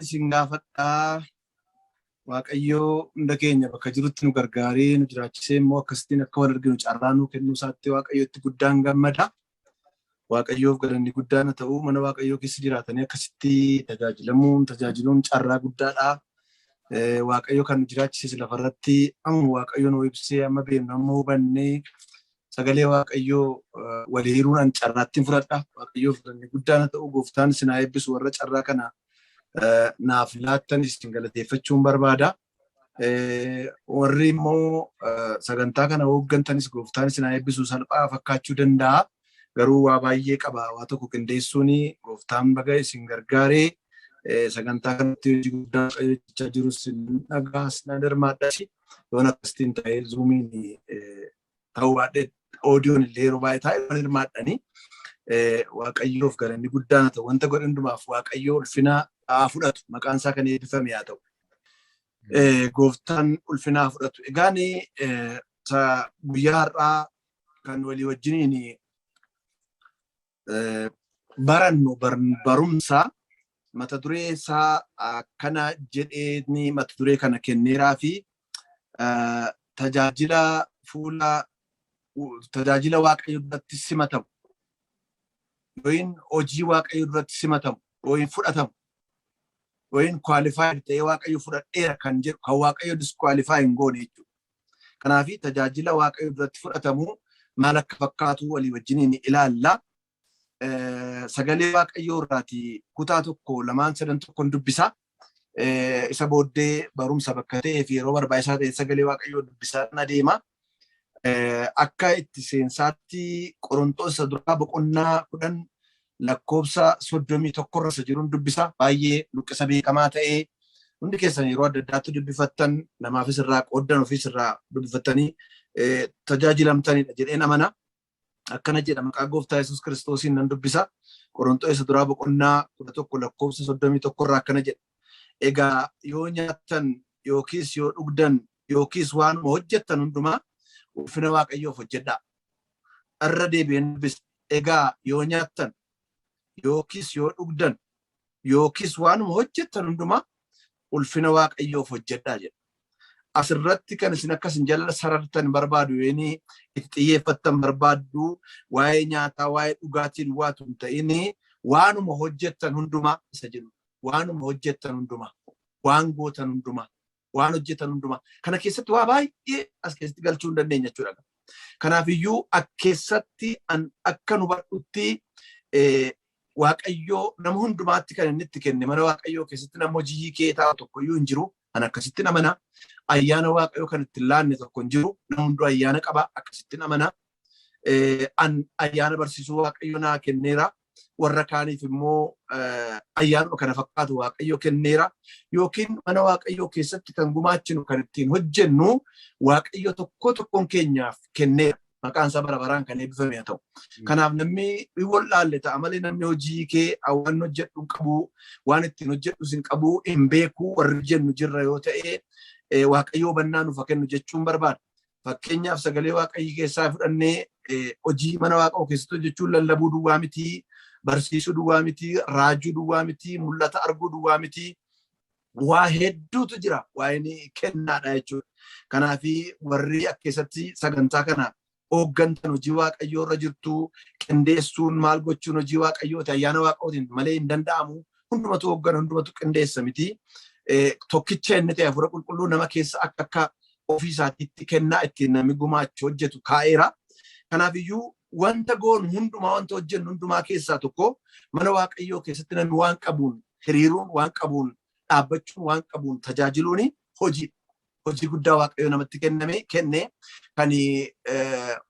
Isin gaafadhaa. Waaqayyoo hunda keenya bakka jirutti nu gargaaree nu jiraachisee immoo akkasittiin akka wal arginu carraa nuu kennuu isaatti Waaqayyootti guddaan gammada. Waaqayyoof galanni guddaan haa ta'u. Mana Waaqayyoo keessa jiraatanii akkasitti tajaajilamuun tajaajiluun carraa guddaadha. Waaqayyo kan nu jiraachises lafarratti amma Waaqayyo nu ibsee amma beeknu amma hubannee sagalee Waaqayyoo walii hiruun an carraattiin fudhadha. Waaqayyoof galanni guddaan haa ta'u. Gooftaan isin haa eebbisu warra carraa kana naaf laattan isin galateeffachuun barbaada. Warri immoo sagantaa kana hooggantanis gooftaan isin haa eebbisu. Salphaa fakkaachuu danda'a. Garuu waa baay'ee qaba. Waa tokko qindeessuun gooftaan baga isin gargaaree sagantaa kanatti hojii guddaa hojjechaa jirus dhagaas nan hirmaadhas. Yoon akkasitiin ta'ee Zoomiin ta'uu baadhee audioon illee yeroo baay'ee taa'ee waan hirmaadhanii Waaqayyoof galanni guddaan haa ta'u. Wanta godhe hundumaaf Waaqayyoo ulfina haa fudhatu. Maqaan isaa kan eebbifame haa ta'u. Gooftaan ulfina haa fudhatu. Egaan guyyaa har'aa kan walii wajjiniin barannu barumsa mata duree isaa akkana jedhee mata duree kana kenneeraa fi tajaajila fuula tajaajila Waaqayyo duratti simatamu yookiin hojii Waaqayyo duratti simatamu yookiin fudhatamu yookiin qualified ta'ee Waaqayyo fudhadheera kan jedhu kan Waaqayyo disqualify hin goone jechuudha. Kanaaf tajaajila Waaqayyo duratti fudhatamu maal akka fakkaatu walii wajjiniin ilaalla. Sagalee Waaqayyoo irraati kutaa tokko lamaan sadan tokkoon dubbisa. Isa booddee barumsa bakka ta'ee fi yeroo barbaachisaa ta'e sagalee Waaqayyoo dubbisaa adeema. Akka itti seensaatti Qorontoos isa duraa boqonnaa 10 lakkoofsa 31 irra isa jiruun dubbisa. Baay'ee luqqisa beekamaa ta'ee hundi keessan yeroo adda addaatti dubbifattan, namaafis irraa qooddan, ofiis irraa dubbifattanii tajaajilamtanidha jedheen amana. Akkana jedha, maqaa gooftaa Yesuus Kiristoosiin nan dubbisa. Qorontoos isa duraa boqonnaa 11 lakkoofsa 31 irraa akkana jedha. Egaa yoo nyaattan yookiis yoo dhugdan yookiis waanuma hojjettan hundumaa ulfina Waaqayyoof hojjedhaa. Irra deebi'een dubbisa. Egaa yoo nyaattan yookiis yoo dhugdan yookiis waanuma hojjettan hundumaa ulfina Waaqayyoof hojjedhaa jedha. Asirratti kan isin akkasin jala sarartan barbaadu, yooni itti xiyyeeffattan barbaaddu, waa'ee nyaataa waa'ee dhugaatii duwwaatu hin ta'in, waanuma hojjettan hundumaa isa jedhu. Waanuma hojjettan hundumaa, waan gootan hundumaa, waan hojjetan hundumaa kana keessatti waa baay'ee as keessatti galchuu hin dandeenya jechuudha. Kanaafiyyuu keessatti akka nu hubadhutti Waaqayyoo nama hundumaatti kan inni itti kenne mana Waaqayyoo keessatti nama hojii hiikee taa'u tokkoyyuu hin jiru. An akkasitti amana. Ayyaana Waaqayyoo kan itti laanne tokko hin jiru. Nama hunduu ayyaana qaba, akkasitti amana. An ayyaana barsiisuu Waaqayyo naa kenneera. Warra kaaniif immoo ayyaanuma kana fakkaatu Waaqayyo kenneera. Yookiin mana Waaqayyoo keessatti kan gumaachinu, kan ittiin hojjennu Waaqayyo tokko tokkoon keenyaaf kenneera. Maqaan isaa bara baraan kan eebbifame haa ta'u. Kanaaf namni hin wallaalle ta'a malee namni hojii kee waan hojjedhu hin qabu, waan ittiin hojjedhus hin qabu, hin beeku warri jennu jirra yoo ta'e, Waaqayyo hubannaa nuuf haa kennu jechuun barbaada. Fakkeenyaaf sagalee Waaqayyo keessaa fudhannee hojii mana Waaqaa keessatti hojjechuun lallabuu duwwaa miti, barsiisuu duwwaa miti, raajuu duwwaa miti, mul'ata arguu duwwaa miti. Waa hedduutu jira, waa'een kennaadha jechuudha. Kanaaf warri akka keessatti sagantaa kana hooggantan hojii Waaqayyoo irra jirtu, qindeessuun maal gochuun hojii Waaqayyooti, ayyaana Waaqayyootiin malee hin danda'amu. Hundumatu hooggana, hundumatu qindeessa miti. Tokkicha inni ta'e Hafuura Qulqulluu nama keessa akka akka ofii isaatiitti kennaa ittiin namni gumaachu hojjetu kaa'eera. Kanaaf iyyuu wanta goonu hundumaa, wanta hojjennu hundumaa keessaa tokko mana Waaqayyoo keessatti namni waan qabuun hiriiruun, waan qabuun dhaabbachuun, waan qabuun tajaajiluun hojii hojii guddaa Waaqayyoo namatti kenname kenne kan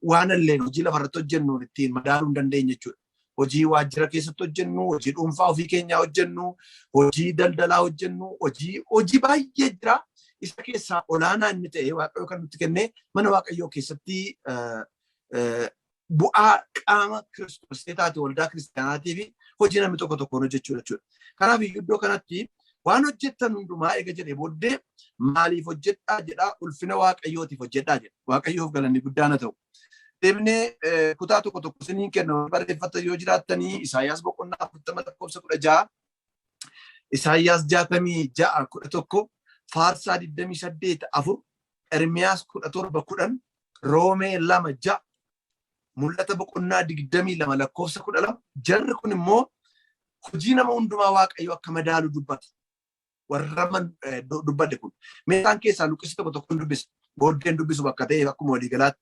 waan illeen hojii lafarratti hojjennuun ittiin madaaluu hin dandeenye jechuudha. Hojii waajjira keessatti hojjennu, hojii dhuunfaa ofii keenyaa hojjennu, hojii daldalaa hojjennu, hojii baay'ee jira. Isa keessaa olaanaa inni ta'e Waaqayyo kan nutti kenne mana Waaqayyoo keessatti bu'aa qaama Kiristoos taate waldaa kiristaanaatii fi hojii namni tokko tokkoon hojjechuu jechuudha. Kanaaf iyyuu iddoo kanatti waan hojjettan hundumaa eega jedhee booddee maaliif hojjedhaa jedhaa? Ulfina Waaqayyootiif hojjedhaa jedha. Waaqayyoof galanni guddaan haa ta'u. Deebinee kutaa tokko tokko isiniin kenna, barreeffata yoo jiraattanii, Isaayyaas boqonnaa 40 lakkoofsa 16. Isaayyaas 66:11, Faarsaa 28:4, Ermiyaas 17:10, Roomee 2:6, Mul'ata boqonnaa 22 lakkoofsa 12. Jarri kun immoo hojii nama hundumaa Waaqayyo akka madaalu dubbata. Warra dubbadde kun. Meeshaan keessaa luqqisi tokko tokkoon dubbisa. Booddeen dubbisu bakka ta'eef akkuma waliigalaatti.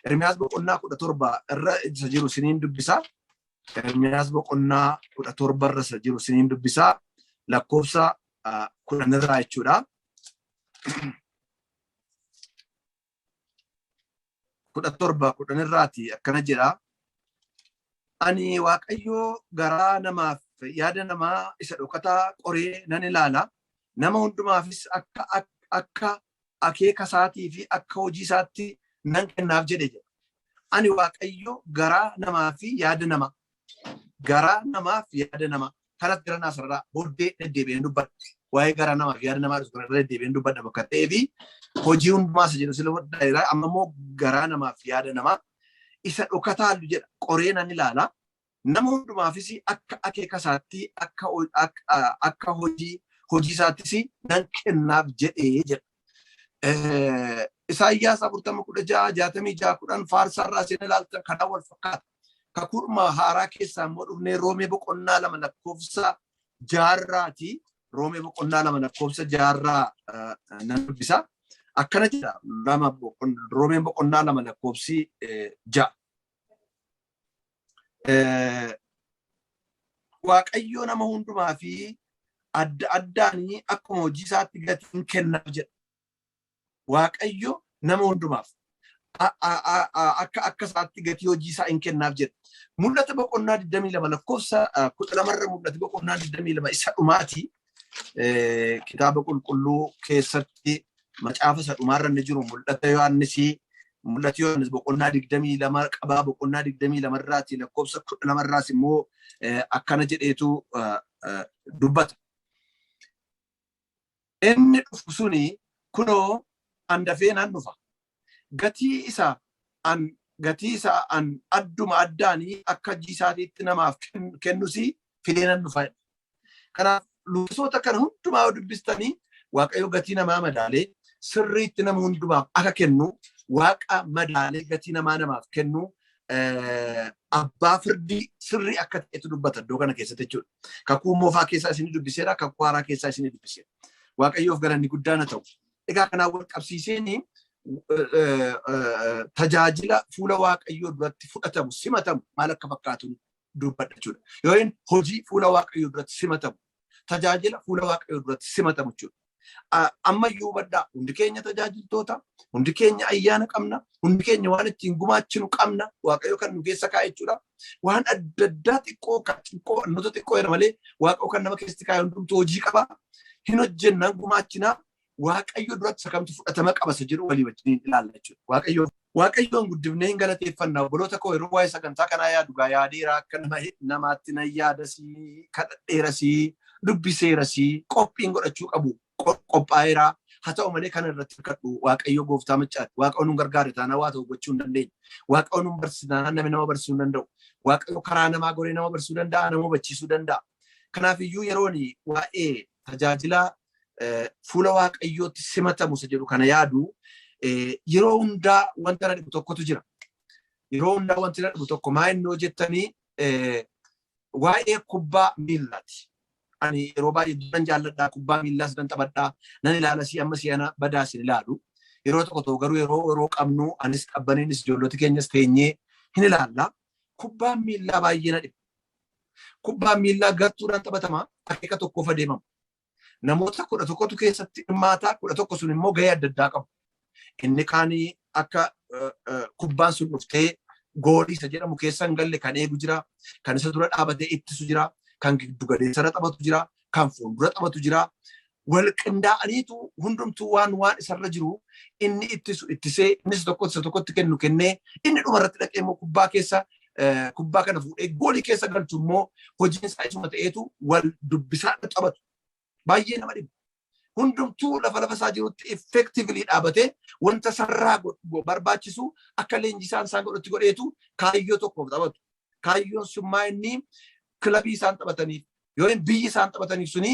Ermiyaas boqonnaa 17 irra isa jiru siniin dubbisa. Ermiyaas boqonnaa 17 irra isa jiru siniin dubbisa. Lakkoofsa 10 irraa jechuudha. 17:10 irraati akkana jedha. Ani Waaqayyoo garaa namaaf yaada namaa isa dhokataa qoree nan ilaala. Nama hundumaafis akka akeeka isaatii fi akka hojii isaatti nan kennaaf jedhe jedha. Ani Waaqayyo garaa namaa fi yaada namaa. Garaa namaa fi yaada namaa. Kanas gara naasarraa booddee deddeebi'een dubbadha. Waa'ee garaa namaa fi yaada namaa dhufu kanarra deddeebi'een dubbadha bakka ta'ee fi hojii hundumaa isa jedhu sila wadda amma immoo garaa namaa fi yaada namaa isa dhokataa jedha qoree nan ilaala. Nama hundumaafis akka akeeka isaatti akka hojii isaattis nan kennaaf jedhee jedha. Isaayyaas 40:16, 66:10 Faarsaarraa isin ilaaltan kanaan wal fakkaata. Kakuudhuma haaraa keessaa immoo dhufnee Roomee boqonnaa 2 lakkoofsa 6 Roomee boqonnaa 2 lakkoofsa 6 nan dubbisa. Akkana jedha Roomee boqonnaa 2 lakkoofsi 6. Waaqayyo nama hundumaa fi adda addaanii akkuma hojii isaatti gatiin kennaaf jedha. Waaqayyo nama hundumaaf akka isaatti gatii hojii isaa hin kennaaf jedha. Mul'ata boqonnaa 22 lakkoofsa 12 irra mul'ata boqonnaa 22 isa dhumaati. Kitaaba qulqulluu keessatti macaafa isa dhumaarra inni jiru mul'ata Yohaannisii. Mul'ati Yohaannis boqonnaa 22 qabaa. Boqonnaa 22 irraati lakkoofsa 12 irraas immoo akkana jedheetu dubbata. Inni dhufu suni kunoo an dafee nan dhufa. Gatii isaa an adduma addaanii akka hojii isaatiitti namaaf kennus fidee nan dhufa. Kanaaf luqqisoota kana hundumaa yoo dubbistanii Waaqayyo gatii namaa madaalee sirriitti nama hundumaaf akka kennu Waaqa madaalee gatii namaa namaaf kennu abbaa firdii sirrii akka ta'etu dubbata iddoo kana keessatti jechuudha. Kakuu moofaa keessaa isinii dubbiseera, kakuu haaraa keessaa isinii dubbiseera. Waaqayyoof galanni guddaan haa ta'u. Egaa kanaan wal qabsiiseen tajaajila fuula Waaqayyoo duratti fudhatamu simatamu maal akka fakkaatu dubbadha jechuudha. Yookiin hojii fuula Waaqayyoo duratti simatamu, tajaajila fuula Waaqayyoo duratti simatamu jechuudha. Ammayyuu hubadhaa, hundi keenya tajaajiltoota, hundi keenya ayyaana qabna, hundi keenya waan ittiin gumaachinu qabna, Waaqayyo kan nu keessa kaa'e jechuudha. Waan adda addaa xiqqoo xiqqoo annoota xiqqoo jedha malee Waaqayyo kan nama keessatti kaa'e hundumtuu hojii qaba. Hin hojjennaan gumaachinaa Waaqayyo duratti isa kamtu fudhatama qaba isa jedhu walii wajjin ilaalla jechuudha. Waaqayyoon guddifnee hin galateeffannaa. Obboloota koo yeroo waa'ee sagantaa kanaa yaadu gaa yaadeera akka namaatti nan yaadasii, kadhadheerasii, dubbiseerasii, qophiin godhachuu qabu qophaa'eera. Haa ta'u malee kana irratti hirkadhu Waaqayyo gooftaa maccaati. Waaqayyo nu gargaare taanaan waa ta'u gochuu hin dandeenyu. Waaqayyo nu barsiise taanaan namni nama barsiisuu hin danda'u. Waaqayyo karaa namaa goree nama barsiisuu danda'a, nama hubachiisuu danda'a. Kanaaf iyyuu yeroon waa'ee tajaajila fuula Waaqayyootti simatamu isa jedhu kana yaadu yeroo hundaa wanta na dhibu tokkotu jira. Yeroo hundaa wanti na dhibu tokko maa inni hojjettanii waa'ee kubbaa miillaati. Ani yeroo baay'ee nan jaalladha, kubbaa miillaas nan taphadha, nan ilaalasii amma si'ana badaas hin ilaalu. Yeroo tokko tokko garuu yeroo qabnu anis qabbaneenis ijoollota keenyas teenyee hin ilaalla. Kubbaan miillaa baay'ee na dhiba. Kubbaan miillaa gartuudhaan taphatama, akeeka tokkoof adeemama. Namoota 11tu keessatti hirmaataa, 11 sun immoo gahee adda addaa qabu. Inni kaanii akka kubbaan sun dhuftee goolii isa jedhamu keessa hin galle kan eegu jira, kan isa dura dhaabatee ittisu jira, kan giddu galeessarra taphatu jira, kan fuuldura taphatu jira. Wal qindaa'aniitu hundumtuu waan isarra jiru inni ittisu ittisee, innis tokko isa tokkotti kennu kennee, inni dhumarratti dhaqee immoo kubbaa keessa kubbaa kana fuudhee goolii keessa galchu immoo hojiin isaa isuma ta'eetu wal dubbisaa taphatu. Baay'ee nama dhiba. Hundumtuu lafa isaa jirutti effectively dhaabatee wanta sarraa barbaachisu akka leenjisaan isaan godhutti godheetu kaayyoo tokkoof taphatu. Kaayyoon sun maa inni kilabii isaan taphataniif yookiin biyyi isaan taphataniif suni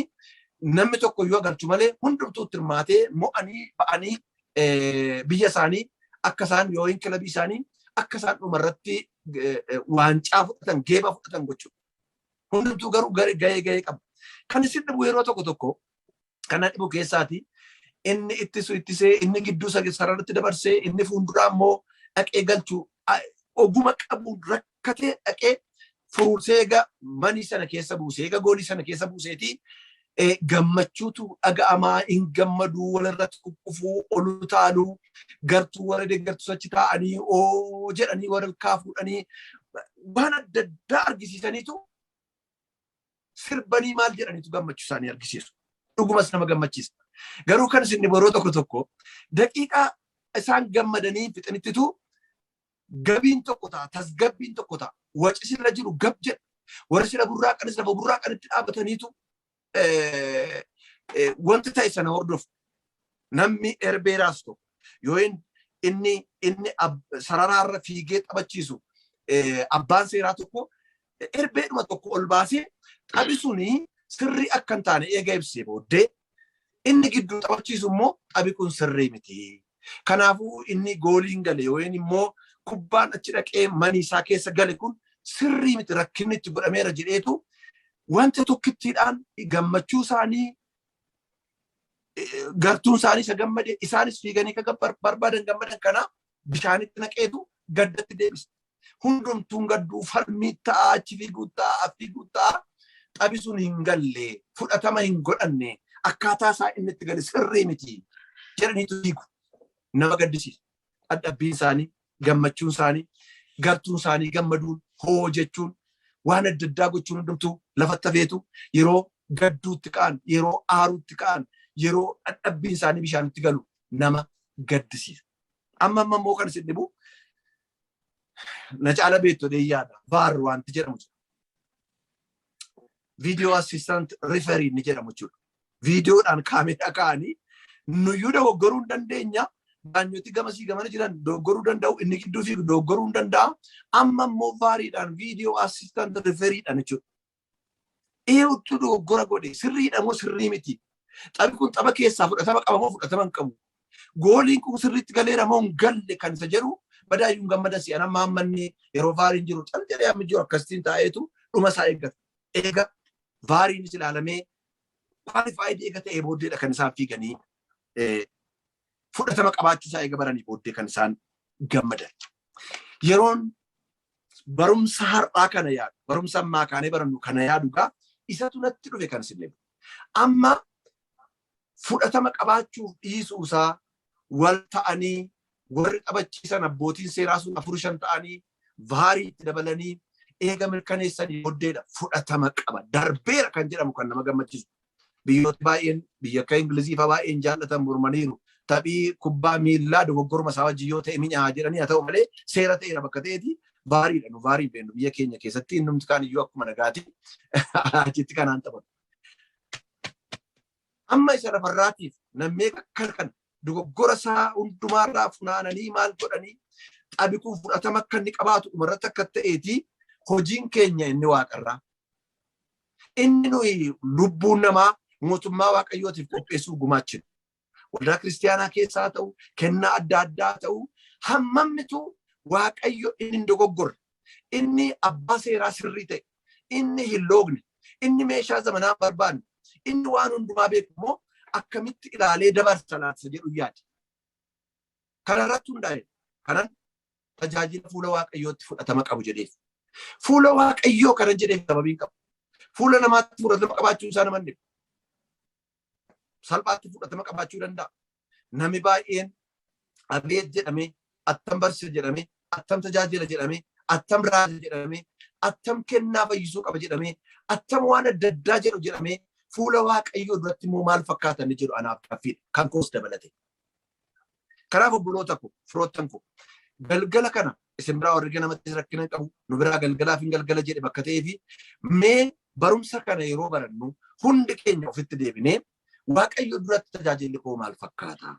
Namni tokko iyyuu agarchu malee hundumtuu itti hirmaatee mo'anii ba'anii biyya isaanii akka isaan yookiin kilabii isaanii akka isaan dhumarratti waancaa fudhatan, geeba fudhatan gochuudha. Hundumtuu garuu gahee gahee qaba. Kan isin dhibu yeroo tokko tokko kana dhibu keessaati inni ittisu ittisee, inni gidduu sararratti dabarsee, inni fuulduraa immoo dhaqee galchu oguma qabuun rakkatee dhaqee furuursee eega manii sana keessa buusee, eega goolii sana keessa buuseetii gammachuutu dhaga'amaa, hin gammaduu, walirratti kukkufuu, ol utaaluu, gartuu warra deeggartus achi taa'anii oo jedhanii warra harkaa fuudhanii waan adda addaa argisiisaniitu sirbanii maal jedhaniitu gammachuu isaanii argisiisu. Dhugumas nama gammachiisa. Garuu kan isin yeroo tokko tokko daqiiqaa isaan gammadanii fixanittitu gabiin tokko ta'a, tasgabbiin tokko ta'a. Waci sirra jiru gab jedha. Warri sira burraaqanis lafa burraaqanitti dhaabataniitu wanti ta'e sana hordofu. Namni erbeeraas tokko yoo inni sararaarra fiigee taphachiisu, abbaan seeraa tokko erbeedhuma tokko ol baasee taphi suni sirrii akka hin taane eega ibsee booddee, inni gidduu taphachiisu immoo taphi kun sirrii miti. Kanaafuu inni gooliin gale yookiin immoo kubbaan achi dhaqee manii isaa keessa gale kun sirrii miti, rakkinni itti godhameera jedheetu wanta tokkittiidhaan gammachuu isaanii, gartuun isaanii isa gammade, isaanis fiiganii kan barbaadan gammadan kana bishaanitti naqeetu gaddatti deebisa. Hundumtuun gadduu, falmii ta'a, achi fiiguu ta'a, fiiguu ta'a. Taphi sun hin galle, fudhatama hin godhanne, akkaataa isaa inni itti gale sirrii miti jedhaniitu fiigu. Nama gaddisiisa. Dadhabbiin isaanii, gammachuun isaanii, gartuun isaanii gammaduun, hoo jechuun, waan adda addaa gochuun hundumtuu lafatti hafeetu yeroo gadduutti ka'an, yeroo aaruutti ka'an, yeroo dadhabbiin isaanii bishaanitti galu nama gaddisiisa. Amma amma immoo kan isin dhibu na caala beektu yaada. VAR wanti jedhamu jira. Video assistant referee ni jedhamu jechuudha. Viidiyoodhaan kaameraa kaa'anii nuyyuu dogoggoruu hin dandeenya. Daanyoti gamasii gamana jiran dogoggoruu danda'u. Inni gidduu fiigu dogoggoruu hin danda'a. Amma immoo VARiidhaan, video assistant refereedhaan jechuudha. Eenyutu dogoggora godhe, sirriidha moo sirrii miti? Taphi kun tapha keessaa fudhatama qaba moo fudhatama hin qabu? Gooliin kun sirriitti galeera moo hin galle kan isa jedhu badaayyuun gammada si'an. Amma ammanni yeroo VARiin jiru cal jedhee amma jiru akkasitiin taa'eetu dhuma isaa eeggata. Eega VARiinis ilaalamee qualified eega ta'ee booddeedha kan isaan fiiganii, fudhatama qabaachuu isaa eega baranii booddee kan isaan gammadan. Yeroon barumsa har'aa kana yaadu, barumsa ammaa kaanee barannu kana yaadu gaa isatu natti dhufe kan isin. Amma fudhatama qabaachuuf dhiisuu isaa wal ta'anii warri taphachiisan, abbootiin seeraa sun afur shan ta'anii VARii itti dabalanii eega mirkaneessanii booddeedha fudhatama qaba, darbeera kan jedhamu kan nama gammachiisu. Biyyoota baay'een, biyya akka Ingilizii fa'aa baay'een jaallatan mormaniiru. Taphii kubbaa miillaa dogoggoruma isaa wajjin yoo ta'e mi'aa jedhanii, haa ta'u malee seera ta'eera bakka ta'eeti VARiidha. Nu VARii beennu biyya keenya keessatti innumti kaan iyyuu akkuma nagaati achitti kanaan taphatu. Amma isa lafarraatiif namni akka kan dogoggora isaa hundumaarraa funaananii maal godhanii taphi kun fudhatama akka inni qabaatu dhumarratti akka ta'eeti, hojiin keenya inni waaqarraa. Inni nuyi lubbuun namaa mootummaa Waaqayyootiif qopheessuuf gumaachinu. Waldaa kiristiyaanaa keessaa ta'u, kennaa adda addaa ta'u, hammammitu Waaqayyo inni hin dogoggorre, inni abbaa seeraa sirrii ta'e, inni hin loogne, inni meeshaa zamanaa hin barbaanne, inni waan hundumaa beeku immoo akkamitti ilaalee dabarsa laata jedhu yaade. Kana irratti hundaa'e kanan tajaajila fuula Waaqayyootti fudhatama qabu jedheef. Fuula Waaqayyoo kanan jedheef sababiin qabu. Fuula namaatti fudhatama qabaachuu isaa nama dhibu. Salphaatti fudhatama qabaachuu danda'a. Namni baay'een abeet jedhamee, attam barsiisa jedhamee, attam tajaajila jedhamee, attam raaja jedhamee, attam kennaa fayyisuu qaba jedhamee, attam waan adda addaa jedhu jedhamee, fuula Waaqayyoo duratti immoo maal fakkaatan jedhu anaaf gaaffiidha. Kan koos dabalate. Kanaaf obboloota ko, firoottan ko, galgala kana isin biraa warri ganamatti rakkina hin qabu, nu biraa galgalaaf hin galgala jedhe bakka ta'eefi, mee barumsa kana yeroo barannu hundi keenya ofitti deebinee Waaqayyo duratti tajaajilli koo maal fakkaata?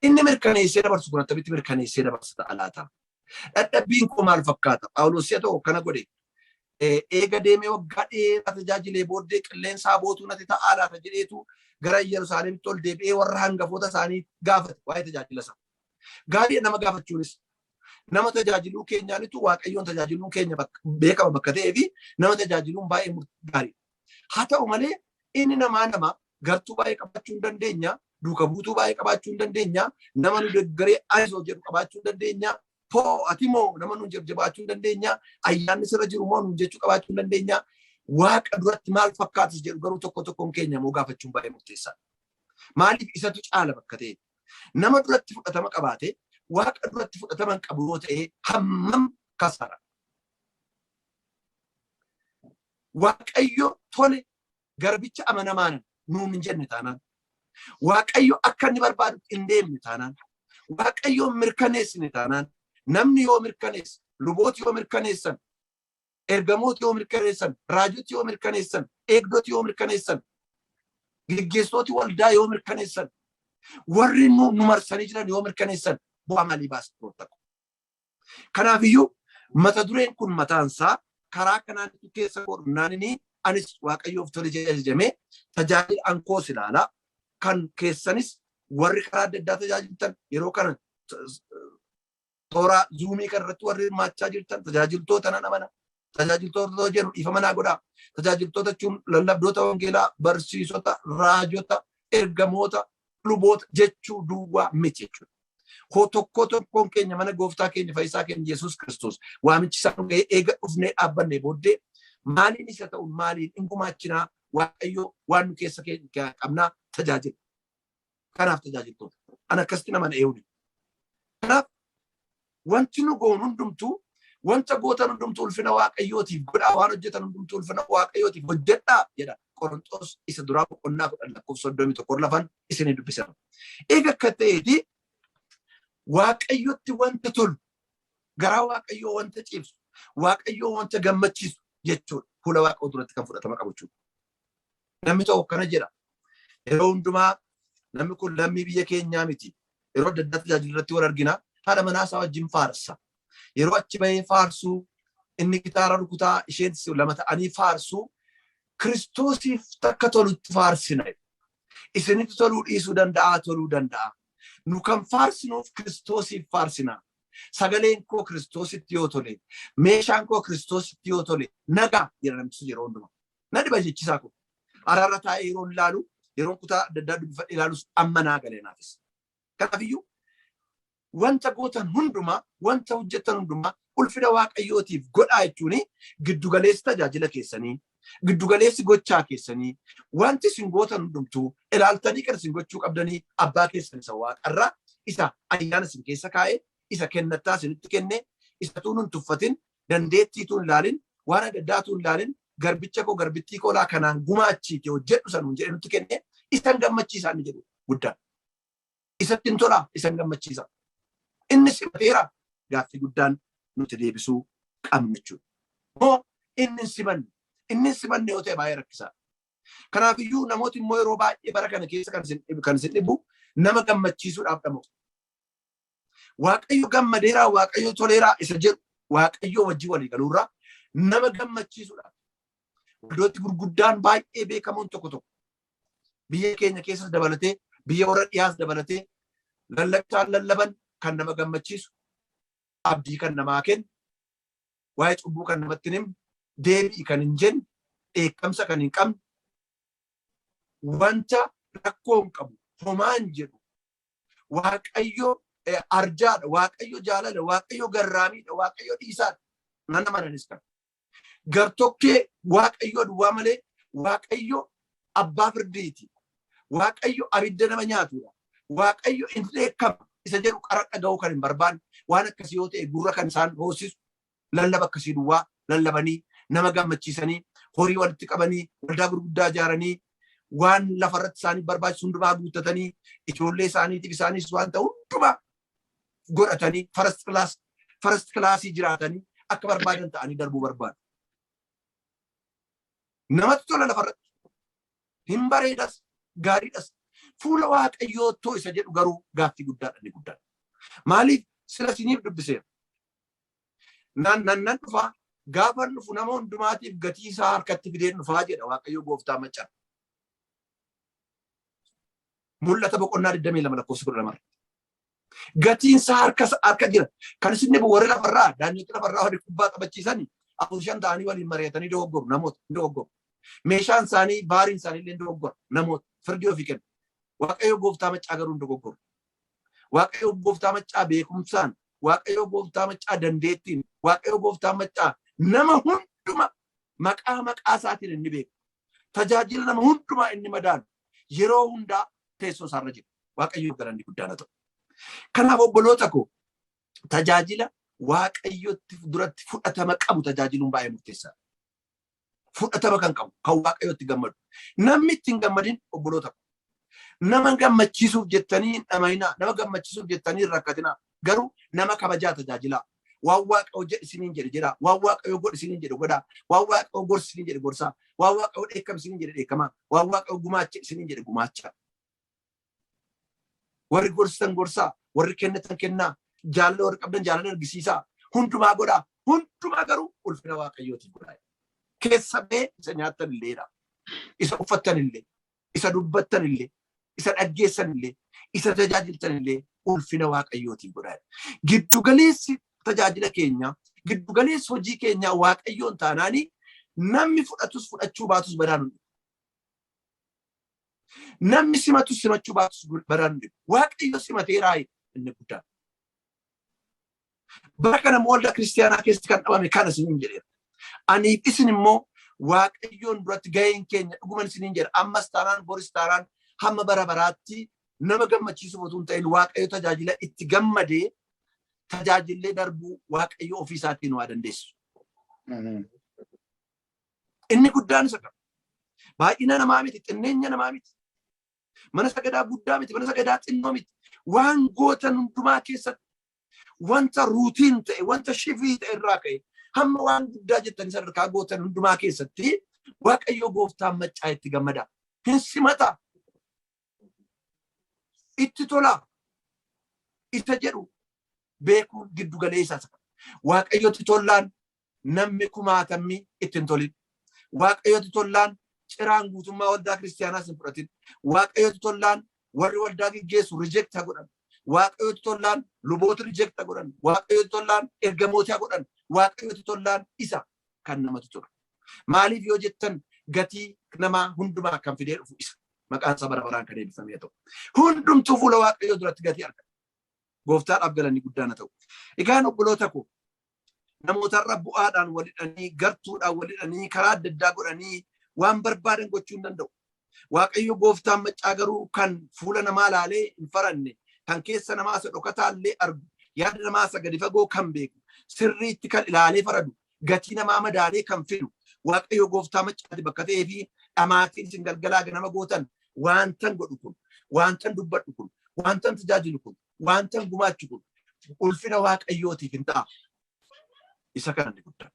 Inni mirkaneessee dabarsu kun attamitti mirkaneessee dabarsa ta'a laata? Dadhabbiin koo maal fakkaata? Phaawulos si'a tokko kana godhe. Eega deemee waggaa dheeraa tajaajilee booddee qilleensaa bootuu natti ta'aa laata jedheetu gara Yerusaalemitti ol deebi'ee warra hangafoota isaanii gaafate waa'ee tajaajila isaa. Gaarii nama gaafachuunis nama tajaajiluu keenyaanitu Waaqayyoon tajaajiluun keenya beekama bakka ta'ee fi nama tajaajiluun baay'ee gaariidha. Haa ta'u malee inni namaa nama gartuu baay'ee qabaachuu hin dandeenya, duuka buutuu baay'ee qabaachuu hin dandeenya, nama nu deeggaree ayisoo jedhu qabaachuu hin dandeenya, poo ati moo nama nu jajjabaachuu hin dandeenya, ayyaanni sirra jiru moo nu jechuu qabaachuu hin dandeenya. Waaqa duratti maal fakkaatis jedhu garuu tokko tokkoon keenya immoo gaafachuun baay'ee murteessaadha. Maaliif isatu caala bakka ta'e? Nama duratti fudhatama qabaate, Waaqa duratti fudhatama hin qabu yoo ta'e hammam kasara? Waaqayyo tole garbicha amanamaan nuun hin jenne taanaan, Waaqayyo akka inni barbaadu hin deemne taanaan, Waaqayyo mirkaneessine taanaan, namni yoo mirkaneesse, lubooti yoo mirkaneessan, ergamooti yoo mirkaneessan, raajoti yoo mirkaneessan, eegdoti yoo mirkaneessan, geggeessitooti waldaa yoo mirkaneessan, warri nu marsanii jiran yoo mirkaneessan bu'aa maalii baasa firoota koo? Kanaafiyyuu mata dureen kun mataansaa karaa kanaan keessa koo dhumnaan anis Waaqayyoof tole jedhee ajajamee tajaajila ankoos ilaalaa kan keessanis warri karaa adda addaa tajaajiltan yeroo kana toora zuumii kana irratti warri hirmaachaa jirtan tajaajiltoota nan amana. Tajaajiltoota jedhu dhiifama naa godhaa. Tajaajiltoota jechuun lallabdoota wangeelaa, barsiisota, raajota, ergamoota, luboota jechuu duwwaa miti jechuudha. Koo tokko tokkoon keenya mana gooftaa keenya fayyisaa keenya Yesuus Kiristoos waamichi isaa nu ga'ee eega dhufnee dhaabbanne booddee maaliin isa ta'u maaliin hin gumaachinaa Waaqayyo waan nu keessa keenya qabnaa tajaajila. Kanaaf tajaajiltoota. An akkasitti nama na eewni. Kanaaf wanti nu goonu hundumtuu wanta gootan hundumtuu ulfina Waaqayyootiif godhaa, waan hojjetan hundumtuu ulfina Waaqayyootiif hojjedhaa jedha Qoronxoos isa duraa boqonnaa 10 lakkoofsa 31 lafan isinii dubbisan. Eega akka ta'eeti Waaqayyotti wanta tolu, garaa Waaqayyoo wanta ciibsu, Waaqayyoo wanta gammachiisu jechuudha. Fuula Waaqayyoo duratti kan fudhatama qabu jechuudha. Namni tokko kana jedha. Yeroo hundumaa namni kun lammii biyya keenyaa miti. Yeroo adda addaa tajaajila irratti wal argina. Haadha manaa isaa wajjin faarsa. Yeroo achi bahee faarsuu inni gitaara rukutaa isheen lama ta'anii faarsuu Kiristoosiif takka tolutti faarsina. Isinitti toluu dhiisuu danda'a, toluu danda'a. Nu kan faarsinuuf Kiristoosiif faarsina. Sagaleen koo Kiristoositti yoo tole, meeshaan koo Kiristoositti yoo tole, nagaa jedha namtichi yeroo hundumaa. Na dhiba jechisaa kun. Araarra taa'ee yeroon ilaalu, yeroon kutaa adda addaa dubbifadhe ilaalus amma naa galee naafis. Kanaafiyyuu wanta gootan hundumaa, wanta hojjettan hundumaa ulfina Waaqayyootiif godhaa jechuun giddugaleessi tajaajila keessanii, giddugaleessi gochaa keessanii, wanti isin gootan hundumtuu ilaaltanii kan isin gochuu qabdanii abbaa keessan isa waaqarraa, isa ayyaana isin keessa kaa'e, isa kennattaa isinitti kenne, isa tuun hin tuffatin, dandeettii tuun ilaalin, waan adda addaa tuun ilaalin, garbicha koo garbittii koo laa kanaan gumaachiite hojjedhu sanuun jedhe nutti kenne, isan gammachiisaa inni jedhu guddaan. Isatti hin tolaa, isan gammachiisa. Inni simateera gaaffii guddaan nuti deebisuu qabnu jechuudha. Moo inni hin simanne, inni hin simanne yoo ta'e baay'ee rakkisaadha. Kanaafiyyuu namooti immoo yeroo baay'ee bara kana keessa kan isin dhibu nama gammachiisuudhaaf dhama'u. Waaqayyo gammadeeraa, Waaqayyo toleeraa isa jedhu Waaqayyo wajjin walii galuurraa nama gammachiisuudhaaf. Waldooti gurguddaan baay'ee beekamoon tokko tokko biyya keenya keessas dabalatee biyya warra dhiyaas dabalatee lallabtaan lallaban kan nama gammachiisu, abdii kan namaa kennu, waa'ee cubbuu kan namatti hin himne, deebi'i kan hin jenne, dheekkamsa kan hin qabne, wanta rakkoo hin qabu, homaa hin jedhu, Waaqayyo arjaadha, Waaqayyo jaalala, Waaqayyo garraamiidha, Waaqayyo dhiisaadha. Nan amananis kana. Gartokkee Waaqayyo duwwaa malee Waaqayyo abbaa firdiiti. Waaqayyo abidda nama nyaatudha. Waaqayyo hin dheekkama isa jedhu qara dhaga'uu kan hin barbaanne waan akkasii yoo ta'e gurra kan isaan hoosisu lallaba akkasii duwwaa lallabanii nama gammachiisanii horii walitti qabanii waldaa gurguddaa ijaaranii waan lafarratti isaaniif barbaachisu hundumaa guuttatanii ijoollee isaaniitiif isaanis waan ta'u hundumaa godhatanii first classii jiraatanii akka barbaadan ta'anii darbuu barbaadu. Namatti tola lafarratti. Hin bareedas, gaariidhas. Fuula Waaqayyoottoo isa jedhu garuu gaaffii guddaadha inni guddaan. Maaliif sila isiniif dubbiseera. Nan nan nan dhufaa Gaafa dhufu nama hundumaatiif gatii isaa harkatti fideen dhufaa jedha Waaqayyo gooftaa maccaa. Mul'ata boqonnaa 22 lakkoofsa 12. Gatiin isaa harka jira. Kan isin dhibu warri lafarraa daanyoota lafarraa warri kubbaa taphachiisanii afur shan ta'anii waliin mari'atanii dogoggoru namoota dogoggoru. Meeshaan isaanii baariin isaanii illee dogoggora namoota firdii ofii kennu. Waaqayyo gooftaa maccaa garuu hin dogoggoru. Waaqayyo gooftaa maccaa beekumsaan, Waaqayyo gooftaa maccaa dandeettiin, Waaqayyo gooftaa maccaa nama hunduma maqaa maqaa isaatiin inni beeku. Tajaajila nama hundumaa inni madaalu yeroo hundaa teessoo isaarra jira. Waaqayyoof galanni guddaan haa ta'u. Kanaaf obboloota koo, tajaajila Waaqayyotti duratti fudhatama qabu tajaajiluun baay'ee murteessaadha. Fudhatama kan qabu, kan Waaqayyotti gammadu. Namni itti hin gammadin, obboloota koo. Nama gammachiisuuf jettanii hin dhama'inaa. Nama gammachiisuuf jettanii hin rakkatinaa. Garuu nama kabajaa tajaajilaa. Waan Waaqayyo jedhi isiniin jedhe jedhaa. Waan Waaqayyo godhi isiniin jedhe godhaa. Waan Waaqayyo gorsi isiniin jedhe gorsaa. Waan Waaqayyo dheekkam isiniin jedhe dheekkamaa. Waan Waaqayyo gumaacha isiniin jedhe gumaachaa. Warri gorsitan gorsaa. Warri kennitan kennaa. Jaalala warri qabdan jaalala argisiisaa. Hundumaa godhaa. Hundumaa garuu ulfina Waaqayyootiif godhaa. Keessa ba'ee isa nyaattan illeedha. Isa uffattan illee. Isa dubbattan illee. Isa dhaggeessan illee. Isa tajaajiltan illee ulfina Waaqayyootiif godhaa. Giddugaleessi tajaajila keenyaa, giddugaleessi hojii keenyaa Waaqayyoon taanaanii namni fudhatus fudhachuu baatus badaan hin dhufu. Namni simatus simachuu baatus badaan hin dhufu. Waaqayyo simateeraa inni guddaan. Bara kana immoo waldaa kiristaanaa keessatti kan dhabame kana isiniin jedheera. Aniif isin immoo Waaqayyoon duratti gaheen keenya dhuguman isiniin jedha. Ammas taanaan, boris taanaan, hamma bara baraatti nama gammachiisuuf otoo hin ta'in Waaqayyo tajaajila itti gammadee tajaajillee darbuu Waaqayyo ofii isaatiin waa dandeessu. Inni guddaan isa qaba. Baay'ina namaa miti, xinneenya namaa miti. Mana sagadaa guddaa miti, mana sagadaa xinnoo miti. Waan gootan hundumaa keessatti wanta routine ta'e, wanta shifii ta'e irraa ka'e hamma waan guddaa jettanii sadarkaa gootan hundumaa keessatti Waaqayyo gooftaan maccaa itti gammada. Hin simata. Itti tola. Isa jedhu beekuun giddu galeessa isa. Waaqayyotti tollaan namni kumaatamni itti hin tolin. Waaqayyotti tollaan ciraan guutummaa waldaa kiristaanaas hin fudhatin. Waaqayyotti tollaan warri waldaa geggeessu reject godhan. Waaqayyotti tollaan luboota reject godhan. Waaqayyotti tollaan ergamoota godhan. Waaqayyotti tollaan isa kan namatti tolu. Maaliif yoo jettan, gatii namaa hundumaa kan fidee dhufu isa. Maqaan isaa bara baraan kan eebbifame haa ta'u. Hundumtuu fuula Waaqayyoo duratti gatii argata. Gooftaadhaaf galanni guddaan haa ta'u. Egaan obboloota koo, namootarra bu'aadhaan walhidhanii, gartuudhaan walhidhanii, karaa adda addaa godhanii waan barbaadan gochuu hin danda'u. Waaqayyo gooftaan maccaa garuu kan fuula namaa laalee hin faranne, kan keessa namaa isa dhokataa illee argu, yaada namaa isa gadi fagoo kan beeku, sirriitti kan ilaalee faradu, gatii namaa madaalee kan fidu, Waaqayyo gooftaa maccaati bakka ta'ee fi dhamaatiin isin galgalaa ganama gootan, waantan godhu kun, waantan dubbadhu kun, waantan tajaajilu kun, waantan gumaachu kun ulfina Waaqayyootiif hin ta'a. Isa kana inni guddaan.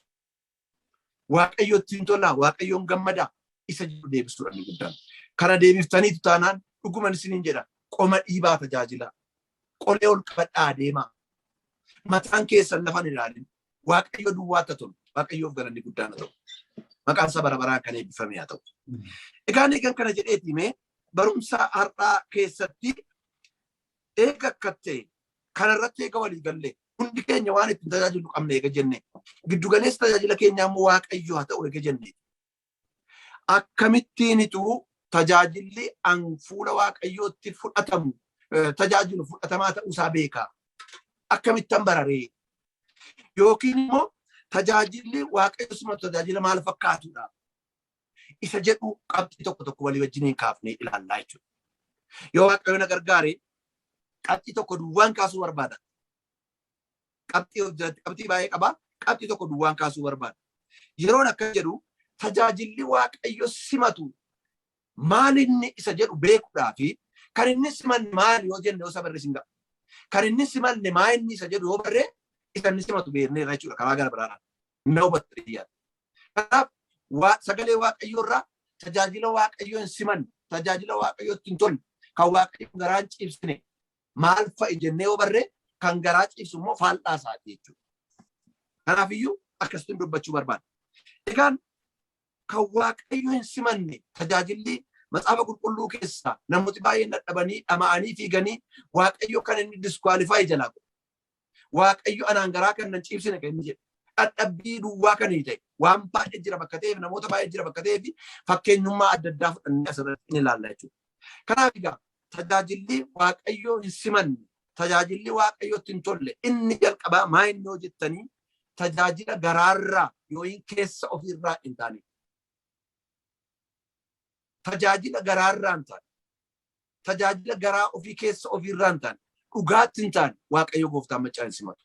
Waaqayyo ittiin tolaa, Waaqayyoon gammadaa isa jedhu deebisuudha inni guddaan. Kana deebiftaniitu taanaan dhuguman isiniin jedha, qoma dhiibaa tajaajilaa. Qolee ol qabadhaa adeemaa. Mataan keessan lafa hin ilaalin. Waaqayyo duwwaatti haa tolu. Waaqayyoof galanni guddaan haa ta'u. Maqaan isaa bara baraan kan eebbifame haa ta'u. Egaan eegan kana jedheeti mee barumsa har'aa keessatti eega akka ta'e kanarratti eega walii gallee, hundi keenya waan ittiin tajaajilu qabna eega jenne, giddugaleessa tajaajila keenyaa immoo Waaqayyo haa ta'u eega jenne, akkamittiinitu tajaajilli an fuula Waaqayyootti fudhatamu tajaajilu fudhatamaa ta'uusaa beekaa? Akkamittan bararee? Yookiin immoo tajaajilli Waaqayyo simatu tajaajila maal fakkaatudha? Isa jedhu qabxii tokko tokko walii wajjiniin kaafnee ilaallaa jechuudha. Yoo Waaqayyo na gargaare qabxii tokko duwwaan kaasuu barbaada. Qabxii of jalatti qabxii baay'ee qabaa. Qabxii tokko duwwaan kaasuu barbaada. Yeroon akka jedhu tajaajilli Waaqayyo simatu maal inni isa jedhu beekuudhaa fi kan inni simanne maali yoo jenne yoo sabarre sin ga'a. Kan inni simanne maa inni isa jedhu yoo barree isa inni simatu beekneerra jechuudha karaa gara biraadhaan. Na hubatte yaada. Kanaaf sagalee Waaqayyoo irraa tajaajila Waaqayyoo hin simanne, tajaajila Waaqayyootti hin tolle, kan Waaqayyo garaa hin ciibsine maal fa'i jennee yoo barree, kan garaa ciibsu immoo faallaa isaati jechuudha. Kanaafiyyuu Akkasitti dubbachuu barbaada. Egaan kan Waaqayyo hin simanne tajaajilli Macaafa Qulqulluu keessaa namooti baay'een dadhabanii dhama'anii fiiganii Waaqayyo kan inni disqualify jalaa godhe. Waaqayyo anaan garaa kan nan ciibsine kan inni jedhe. Dadhabbii duwwaa kan inni ta'e waan baay'ee jira bakka ta'eef, namoota baay'ee jira bakka ta'eef, fakkeenyummaa adda addaa fudhannee asirratti ni ilaalla jechuudha. Kanaaf egaa tajaajilli Waaqayyo hin simanne, tajaajilli Waaqayyotti hin tolle inni jalqabaa maa inni hojjettanii tajaajila garaarraa yookiin keessa ofiirraa hin taane. Tajaajila garaarraa hin taane. Tajaajila garaa ofii keessa ofiirraa hin taane. Dhugaatti hin taane Waaqayyo gooftaan maccaa hin simatu.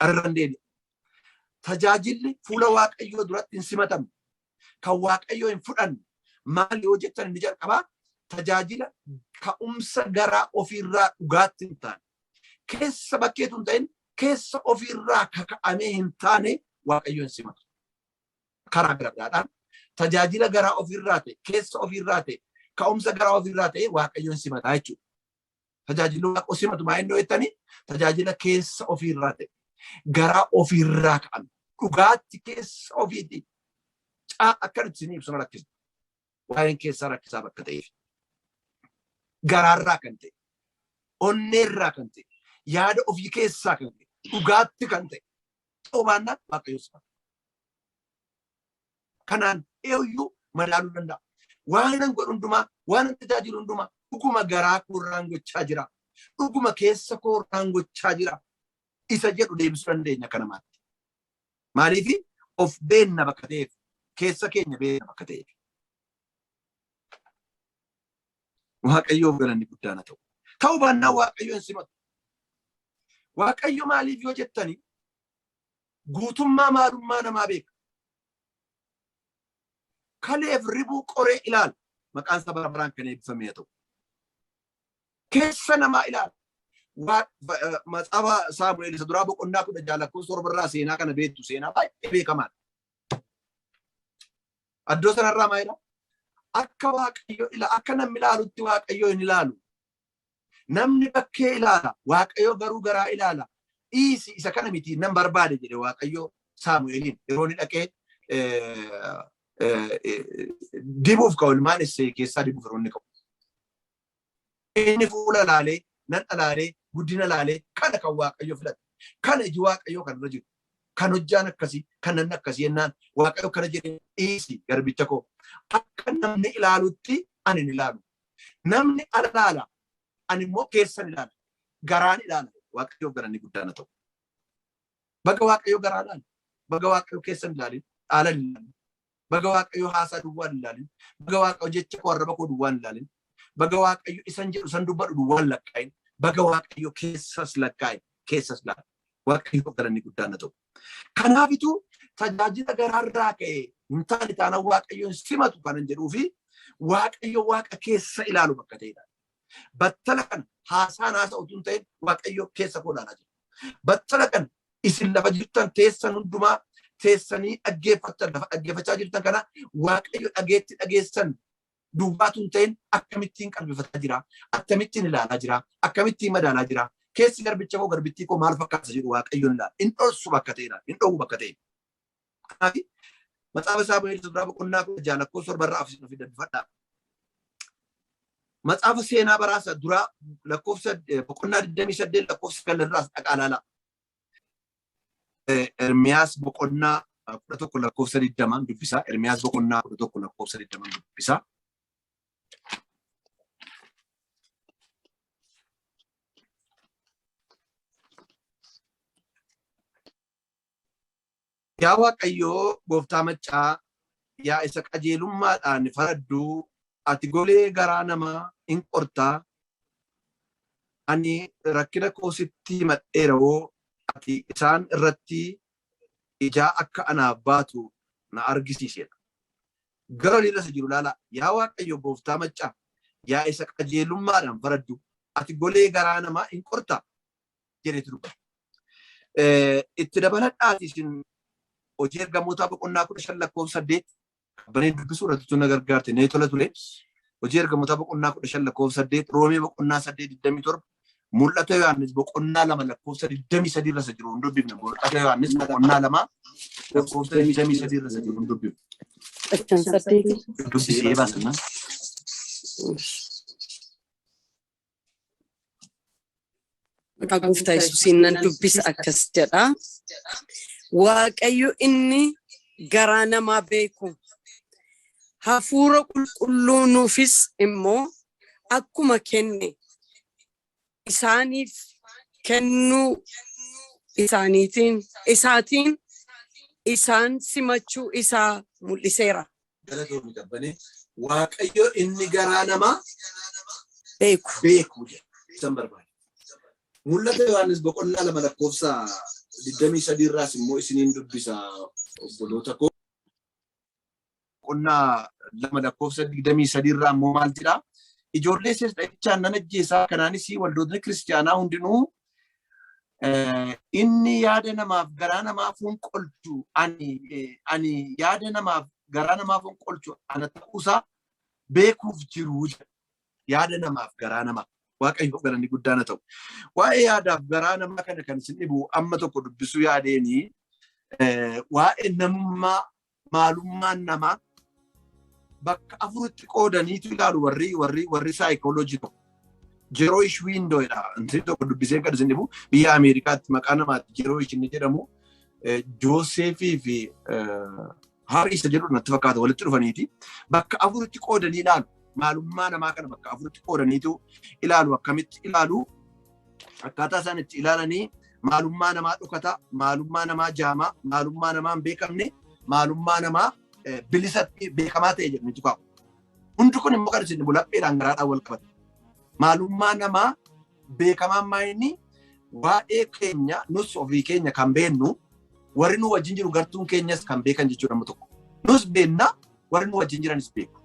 Arran deebi'a. Tajaajilli fuula Waaqayyoo duratti hin simatamne, kan Waaqayyoo hin fudhanne maal yoo jettan inni jalqabaa tajaajila ka'umsa garaa ofiirraa dhugaatti hin taane, keessa bakkeetu hin ta'in, keessa ofiirraa kaka'amee hin taane Waaqayyo hin simatu. Karaa gara biraadhaan tajaajila garaa ofiirraa ta'e, keessa ofiirraa ta'e, ka'umsa garaa ofiirraa ta'e Waaqayyo hin simataa jechuudha. Tajaajilli Waaqa simatu maa inni jettanii tajaajila keessa ofiirraa ta'e, garaa ofiirraa ka'ame, dhugaatti keessa ofiitti caa akka nuti isinii ibsinu rakkisa. Waa'een keessaa rakkisaa bakka ta'eef. Garaarraa kan ta'e, onneerraa kan ta'e, yaada ofii keessaa kan ta'e, dhugaatti kan ta'e, ta'uu baannaan Waaqayyo simata. Kanaan eenyuyyuu madaaluu danda'a. Waan nan godhu hundumaa, waan nan tajaajilu hundumaa dhuguma garaa koorraan gochaa jira. Dhuguma keessa koorraan gochaa jira. Isa jedhu deebisuu dandeenya akka namaatti. Maaliif of beenna bakka ta'eef, keessa keenya beenna bakka ta'eef. Waaqayyoof galanni guddaan haa ta'u. Ta'uu baannaan Waaqayyo hin simatu. Waaqayyo maaliif yoo jettani guutummaa maalummaa namaa beeka. Kaleef ribuu qoree ilaala. Maqaan isaa bara baraan kan eebbifame haa ta'u. Keessa namaa ilaala. Macaafa Saamu'eel isa duraa boqonnaa 16 lakkoofsa 7 irraa seenaa kana beektu, seenaa baay'ee beekamaadha. Addoo sanarraa maal jedha? Akka Waaqayyo ila akka namni ilaalutti Waaqayyo hin ilaalu. Namni bakkee ilaala, Waaqayyo garuu garaa ilaala. Dhiisi isa kana miti nan barbaade jedhe Waaqayyo Saamu'eeliin yeroo inni dhaqee dibuuf ka'u ilmaan Isseey keessaa dibuuf yeroo inni ka'u. Inni fuula laalee, nan dhalaalee, guddina laalee kana kan Waaqayyo filate. Kana iji Waaqayyoo kan irra jiru. Kan hojjaan akkasii, kan namni akkasii jennaan Waaqayyo kana jedhee dhiisi garbicha koo. Akka namni ilaalutti ani hin ilaalu. Namni ala ilaala, ani immoo keessan ilaala. Garaan ilaala. Waaqayyoof galanni guddaan haa ta'u. Baga Waaqayyo garaa ilaala. Baga Waaqayyo keessan ilaalin, dhaala hin ilaalin. Baga Waaqayyo haasaa duwwaan hin ilaalin. Baga Waaqayyo jecha koo arraba koo duwwaan hin ilaalin. Baga Waaqayyo isan jedhu san dubbadhu duwwaan lakkaa'in. Baga Waaqayyo keessas lakkaa'in, keessas ilaala. Waaqayyoof galanni guddaan haa ta'u. Kanaafitu tajaajila garaarraa ka'e hin taane taanaan Waaqayyo hin simatu kanan jedhuu fi Waaqayyo Waaqa keessa ilaalu bakka ta'edha. Battala kana haasaan haasa'u utuu hin ta'in Waaqayyo keessa koo ilaalaa jira. Battala kana isin lafa jirtan teessan hundumaa teessanii dhaggeeffattan, lafa dhaggeeffachaa jirtan kana Waaqayyo dhageetti dhageessan duwwaatu hin ta'in akkamittiin qalbifataa jira, akkamittiin ilaalaa jira, akkamittiin madaalaa jira. Keessi garbicha koo garbittii koo maal fakkaata jedhu Waaqayyoon ilaala. Hin dhorsu bakka ta'edha, hin dhowwu bakka ta'e. Kanaaf Macaafa Saamu'eel isa duraa boqonnaa 16 lakkoofsa 7 irraa afur fi dubbifadhaa. Macaafa seenaa baraasa duraa lakkoofsa boqonnaa 28 lakkoofsa 9 irraas dhaqaa ilaalaa. Ermiyaas boqonnaa 11 lakkoofsa 20 dubbisaa. Ermiyaas boqonnaa 11 lakkoofsa 20 dubbisaa. Yaa Waaqayyoo gooftaa maccaa, yaa isa qajeelummaadhaan faradduu, ati golee garaa namaa in qorta, ani rakkina koo sitti himadheerawoo, ati isaan irratti ijaa akka anaaf baatu na argisiisedha. Gara oliirra isa jiru ilaalaa. Yaa Waaqayyo gooftaa maccaa, yaa isa qajeelummaadhaan faraddu, ati golee garaa namaa in qorta jedheetu dubbata. Itti dabaladhaati isin Hojii Ergamootaa boqonnaa 15 lakkoofsa 8 qabbaneen dubbisuu irratti tun na gargaarte nee tola ture. Hojii Ergamootaa boqonnaa 15 lakkoofsa 8, Roomee boqonnaa 8 27, Mul'ata Yohaannis boqonnaa 2 lakkoofsa 23 irra isa jiru hin dubbifne. Mul'ata Yohaannis boqonnaa 2 lakkoofsa 23 irra isa jiru hin dubbifne. Dubbisee baasna. Maqaa Gooftaa Yesuusiin nan dubbisa akkas jedha. Waaqayyo inni garaa namaa beeku hafuura qulqulluu nuufis immoo akkuma kenne isaaniif kennuu isaatiin isaan simachuu isaa mul'iseera. Galatoomii qabbanee Waaqayyo inni garaa namaa beeku beeku jedha. Isan barbaade. Mul'ata Yohaannis boqonnaa 2 lakkoofsa 23 irraas immoo isiniin dubbisa obboloota koo. Boqonnaa 2 lakkoofsa 23 irraa immoo maal jedha? Ijoollee ishees dha'ichaan nan ajjeesaa, kanaanis waldootni kiristiyaanaa hundinuu inni yaada namaaf garaa namaa fonqolchu ani yaada namaaf garaa namaa fonqolchu ana ta'uusaa beekuuf jiru jedha. Yaada namaaf garaa namaa. Waaqayyoof galanni guddaan haa ta'u. Waa'ee yaadaaf garaa namaa kana kan isin dhibu amma tokko dubbisuu yaadeenii waa'ee namummaa maalummaan namaa bakka afuritti qoodaniitu ilaalu warri saayikooloojii tokko. Jeroish Window jedha. Inni tokko dubbisee kan isin dhibu biyya Ameerikaatti maqaa namaatti Jeroish inni jedhamu Jooseefii fi Haarii isa jedhu natti fakkaata walitti dhufaniiti. Bakka afuritti qoodanii ilaalu. Maalummaa namaa kana bakka afuritti qoodaniitu ilaalu. Akkamitti ilaalu? Akkaataa isaan itti ilaalanii maalummaa namaa dhokataa, maalummaa namaa jaamaa, maalummaa namaa hin beekamne, maalummaa namaa bilisatti beekamaa ta'e jedhaniitu kaa'u. Hundi kun immoo kan isin dhibu lapheedhaan garaadhaan wal qabata. Maalummaa namaa beekamaan maayinni waa'ee keenya nus ofii keenya kan beennu warri nu wajjin jiru gartuun keenyas kan beekan jechuudha amma tokko. Nus beenna warri nu wajjin jiranis beeku.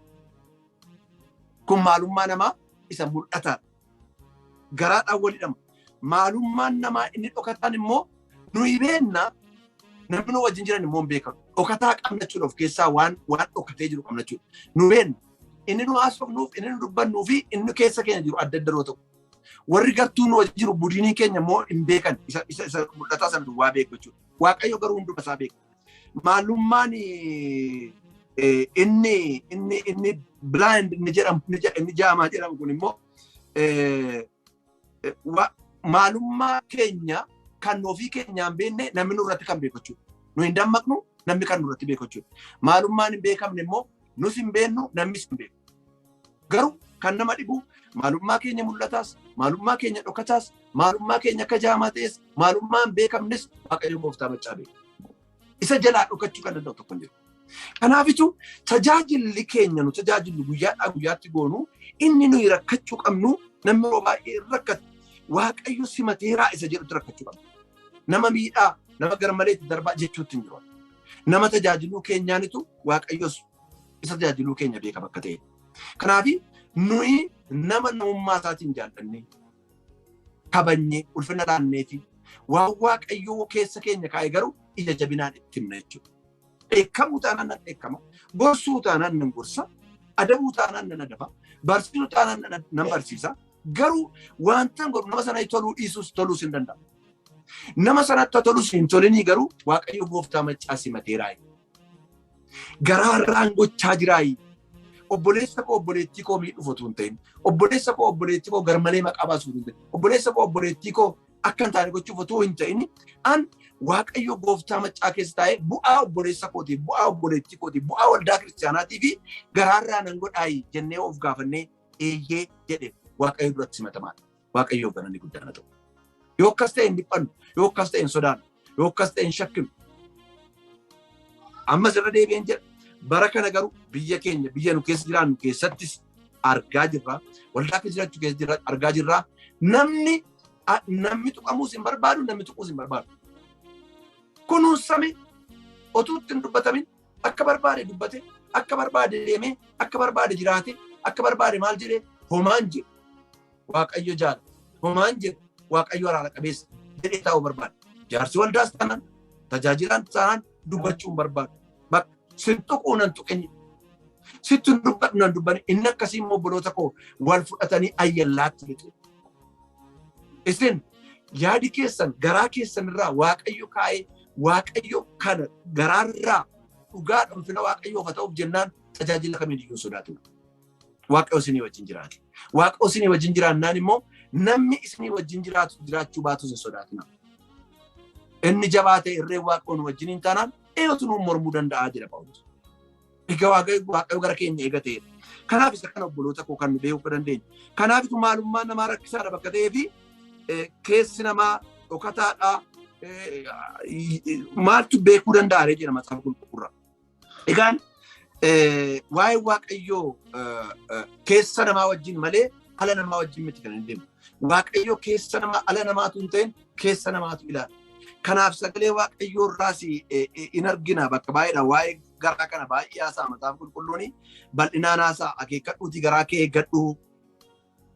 Kun maalummaa namaa isa mul'ataadha. Garaadhaan wal hidhama. Maalummaan namaa inni dhokataan immoo nuyi beenna namni nu wajjin jiran immoo hin beekamu. Dhokataa qabna jechuudha of keessaa waan dhokatee jiru qabna jechuudha. Nu beenna. Inni nu haasofnuuf, inni nu dubbannuu fi inni keessa keenya jiru adda adda yeroo ta'u. Warri gartuu nu wajjin jiru budiinii keenya immoo hin beekan. Isa mul'ataa sana duwwaa beeku jechuudha. Waaqayyo garuu hunduma isaa beeka. Maalummaan inni blind inni jedhamu inni jaamaa jedhamu kun immoo maalummaa keenya kan ofii keenyaan beekne namni nurratti kan beeku jechuudha. Nu hin dammaqnu namni kan nurratti beeku jechuudha. Maalummaan hin beekamne immoo nus hin beeknu namnis hin beeku. Garuu kan nama dhibu maalummaa keenya mul'ataas, maalummaa keenya dhokataas, maalummaa keenya akka jaamaa ta'es, maalummaa hin beekamnes Waaqayyo gooftaa maccaa beeka. Isa jalaa dhokachuu kan danda'u tokko hin jiru. Kanaafitu tajaajilli keenya nu tajaajillu guyyaadhaa guyyaatti goonu inni nuyi rakkachuu qabnu namni yeroo baay'ee rakkatu Waaqayyo simateeraa isa jedhutti rakkachuu qabna. Nama miidhaa, nama garmalee itti darbaa jechuutti hin jiru. Nama tajaajiluu keenyaanitu Waaqayyos isa tajaajiluu keenya beeka bakka ta'e. Kanaaf nuyi nama namummaa isaatiin jaallannee kabajnee ulfina laannee fi waan Waaqayyoo keessa keenya kaa'e garuu ija jabinaan itti himna jechuudha. Dheekkamuu taanaan nan dheekkama, gorsuu taanaan nan gorsa, adabuu taanaan nan adaba, barsiisuu taanaan nan barsiisa. Garuu wanta godhu nama sana toluu dhiisuus toluus hin danda'a. Nama sanatti tolus hin tolinii garuu Waaqayyo gooftaa maccaa simateeraayi. Garaarraan gochaa jiraayi. Obboleessa koo obboleettii koo miidhuuf otoo hin ta'in, obboleessa koo obboleettii koo garmalee maqaa baasuuf hin ta'in, obboleessa koo obboleettii koo akka hin taane gochuuf otoo hin ta'in, an Waaqayyo gooftaa maccaa keessa taa'ee bu'aa obboleessa kootiif, bu'aa obboleettii kootiif, bu'aa waldaa kiristaanaatii fi garaarraa nan godhaayi jennee of gaafannee eeyyee jedhe Waaqayyo duratti simatamaadha. Waaqayyoof galanni guddaan haa ta'u. Yoo akkas ta'e hin dhiphannu, yoo akkas ta'e hin sodaannu, yoo akkas ta'e hin shakkinu. Ammas irra deebi'een jedha. Bara kana garuu biyya keenya biyya nu keessa jiraannu keessattis argaa jirra. Waldaa keessa jiraachuu keessa jirra argaa jirra. Namni namni tuqamuus hin barbaadu, namni tuquus hin barbaadu. Kunuunsame otuu itti hin dubbatamin akka barbaade dubbate, akka barbaade deemee, akka barbaade jiraate, akka barbaade maal jedhee homaan jedhu. Waaqayyo jaala. Homaan jedhu Waaqayyo araara qabeessa jedhee taa'uu barbaada. Jaarsi waldaas taanaan, tajaajilaan taanaan dubbachuu hin barbaadu. Bakka sin tuquu nan tuqin. Sitti hin dubbadhu nan dubbanne. Inni akkasii immoo obboloota koo wal fudhatanii ayyallaatti lixu. Isin yaadi keessan garaa keessan irraa Waaqayyo kaa'ee Waaqayyo kana garaarraa dhugaa ulfina Waaqayyoof haa ta'uuf jennaan tajaajila kamiin iyyuu sodaatu. Waaqayyo isinii wajjin jiraate. Waaqayyo isinii wajjin jiraannaan immoo namni isinii wajjin jiraatu jiraachuu baatus hin sodaatina. Inni jabaa ta'e irreen Waaqayyoon wajjin hin taanaan eenyutu nuun mormuu danda'a jedha Phaawulos. Egaa Waaqayyo gara keenya eega ta'edha. Kanaaf isa kana obboloota koo kan nu beekuu dandeenyu. Kanaafitu maalummaan namaa rakkisaadha bakka ta'ee fi keessi namaa dhokataadha. Maaltu beekuu danda'a jedha Macaafa Qulqulluurraa. Egaan waa'ee Waaqayyoo keessa namaa wajjin malee ala namaa wajjin miti kan hin deemu. Waaqayyo keessa namaa ala namaatu hin ta'in keessa namaatu ilaala. Kanaaf sagalee Waaqayyoo irraas in argina bakka baay'eedha waa'ee garaa kana baay'ee haasa'a Macaafa Qulqulluun bal'inaan haasa'a akeekkadhuutii garaa kee eeggadhu.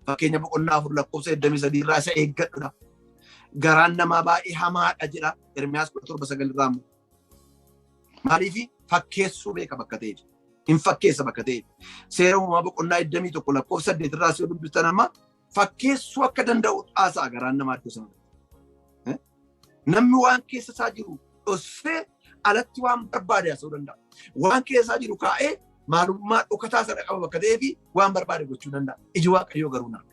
Fakkeenya boqonnaa 4 lakkoofsa 23 irraa isa eeggadhudha. Garaan namaa baay'ee hamaadha jedha Ermiyaas 17:9 irraa immoo. Maaliif fakkeessuu beeka bakka ta'eef. Hin fakkeessa bakka ta'eef. Seera uumamaa boqonnaa 21 lakkoofsa 8 irraa si dubbistan amma fakkeessuu akka danda'u haasa'a garaan namaa iddoo sana. Namni waan keessa isaa jiru dhossee alatti waan barbaade haasa'uu danda'a. Waan keessa isaa jiru kaa'ee maalummaa dhokataa sana qaba bakka ta'eef waan barbaade gochuu danda'a. Iji Waaqayyoo garuu naaf.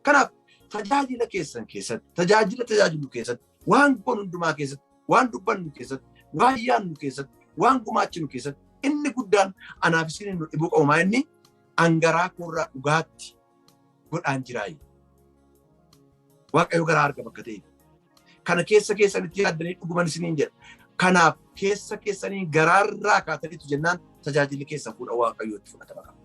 Kanaaf tajaajila keessan keessatti, tajaajila tajaajilu keessatti, waan goonu hundumaa keessatti, waan dubbannu keessatti, waan yaadnu keessatti, waan gumaachinu keessatti inni guddaan anaaf isin nu dhibuu qabu maa inni angaraa koorraa dhugaatti godhaan jiraayi. Waaqayyo garaa arga bakka ta'eef. Kana keessa keessanitti yaaddanii dhuguman isiniin jedha. Kanaaf keessa keessanii garaarraa kaataniitu jennaan tajaajilli keessan fuudha Waaqayyootti fudhatama qaba.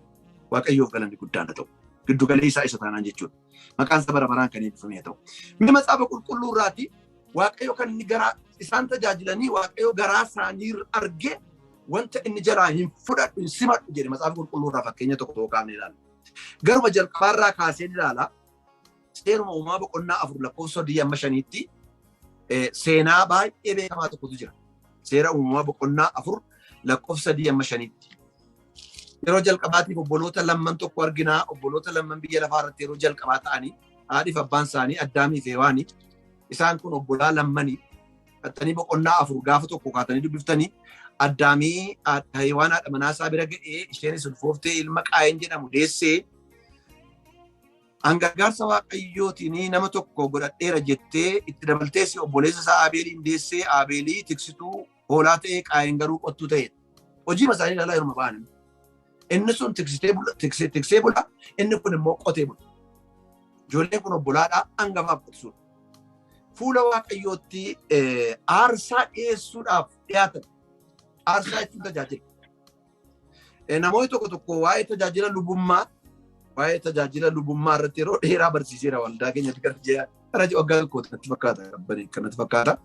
Waaqayyoof galanni guddaan haa ta'u. Giddu galee isaa isa taanaan jechuudha. Maqaan isaa bara baraan kan eebbifame haa ta'u. Mee Macaafa Qulqulluu irraati Waaqayyo kan inni garaa isaan tajaajilanii Waaqayyo garaa isaanii arge wanta inni jalaa hin fudhadhu hin simadhu jedhe Macaafa Qulqulluu irraa fakkeenya tokko tokko kaafnee ilaalla. Garuma jalqabaarraa kaasee ilaala. Seeruma uumamaa boqonnaa 4 lakkoofsa 3 amma 5tti seenaa baay'ee beekamaa tokkotu jira. Seera uumamaa boqonnaa 4 lakkoofsa 3 amma 5tti. Yeroo jalqabaatiif obboloota lamman tokko arginaa. Obboloota lamman biyya lafaa irratti yeroo jalqabaa ta'anii haadhiif abbaan isaanii Addaamii fi Hewaanii. Isaan kun obbolaa lammanii. Qaxxanii boqonnaa 4 gaafa tokko kaatanii dubbiftanii Addaamii Hewaan haadha manaa isaa bira ga'ee isheenis ulfooftee ilma Qaayeen jedhamu deessee an gargaarsa Waaqayyootiin nama tokko godhadheera jettee itti dabaltees obboleessa isaa Abeeliin deessee Abeelii tiksituu hoolaa ta'ee Qaayeen garuu qottuu ta'edha. Hojii isaanii ilaalaa yeruma ba'an. Inni sun tiksitee bula, tiksee bula, inni kun immoo qotee bula. Ijoolleen kun obbolaadhaa hangafaaf qotusuudha. Fuula Waaqayyootti aarsaa dhiyeessuudhaaf dhiyaatan. Aarsaa jechuun tajaajila. Namoonni tokko tokko waa'ee tajaajila lubummaa waa'ee tajaajila lubummaa irratti yeroo dheeraa barsiiseera waldaa keenyatti gara ji'a gara waggaa tokkooti natti fakkaata rabbanii kan natti fakkaata.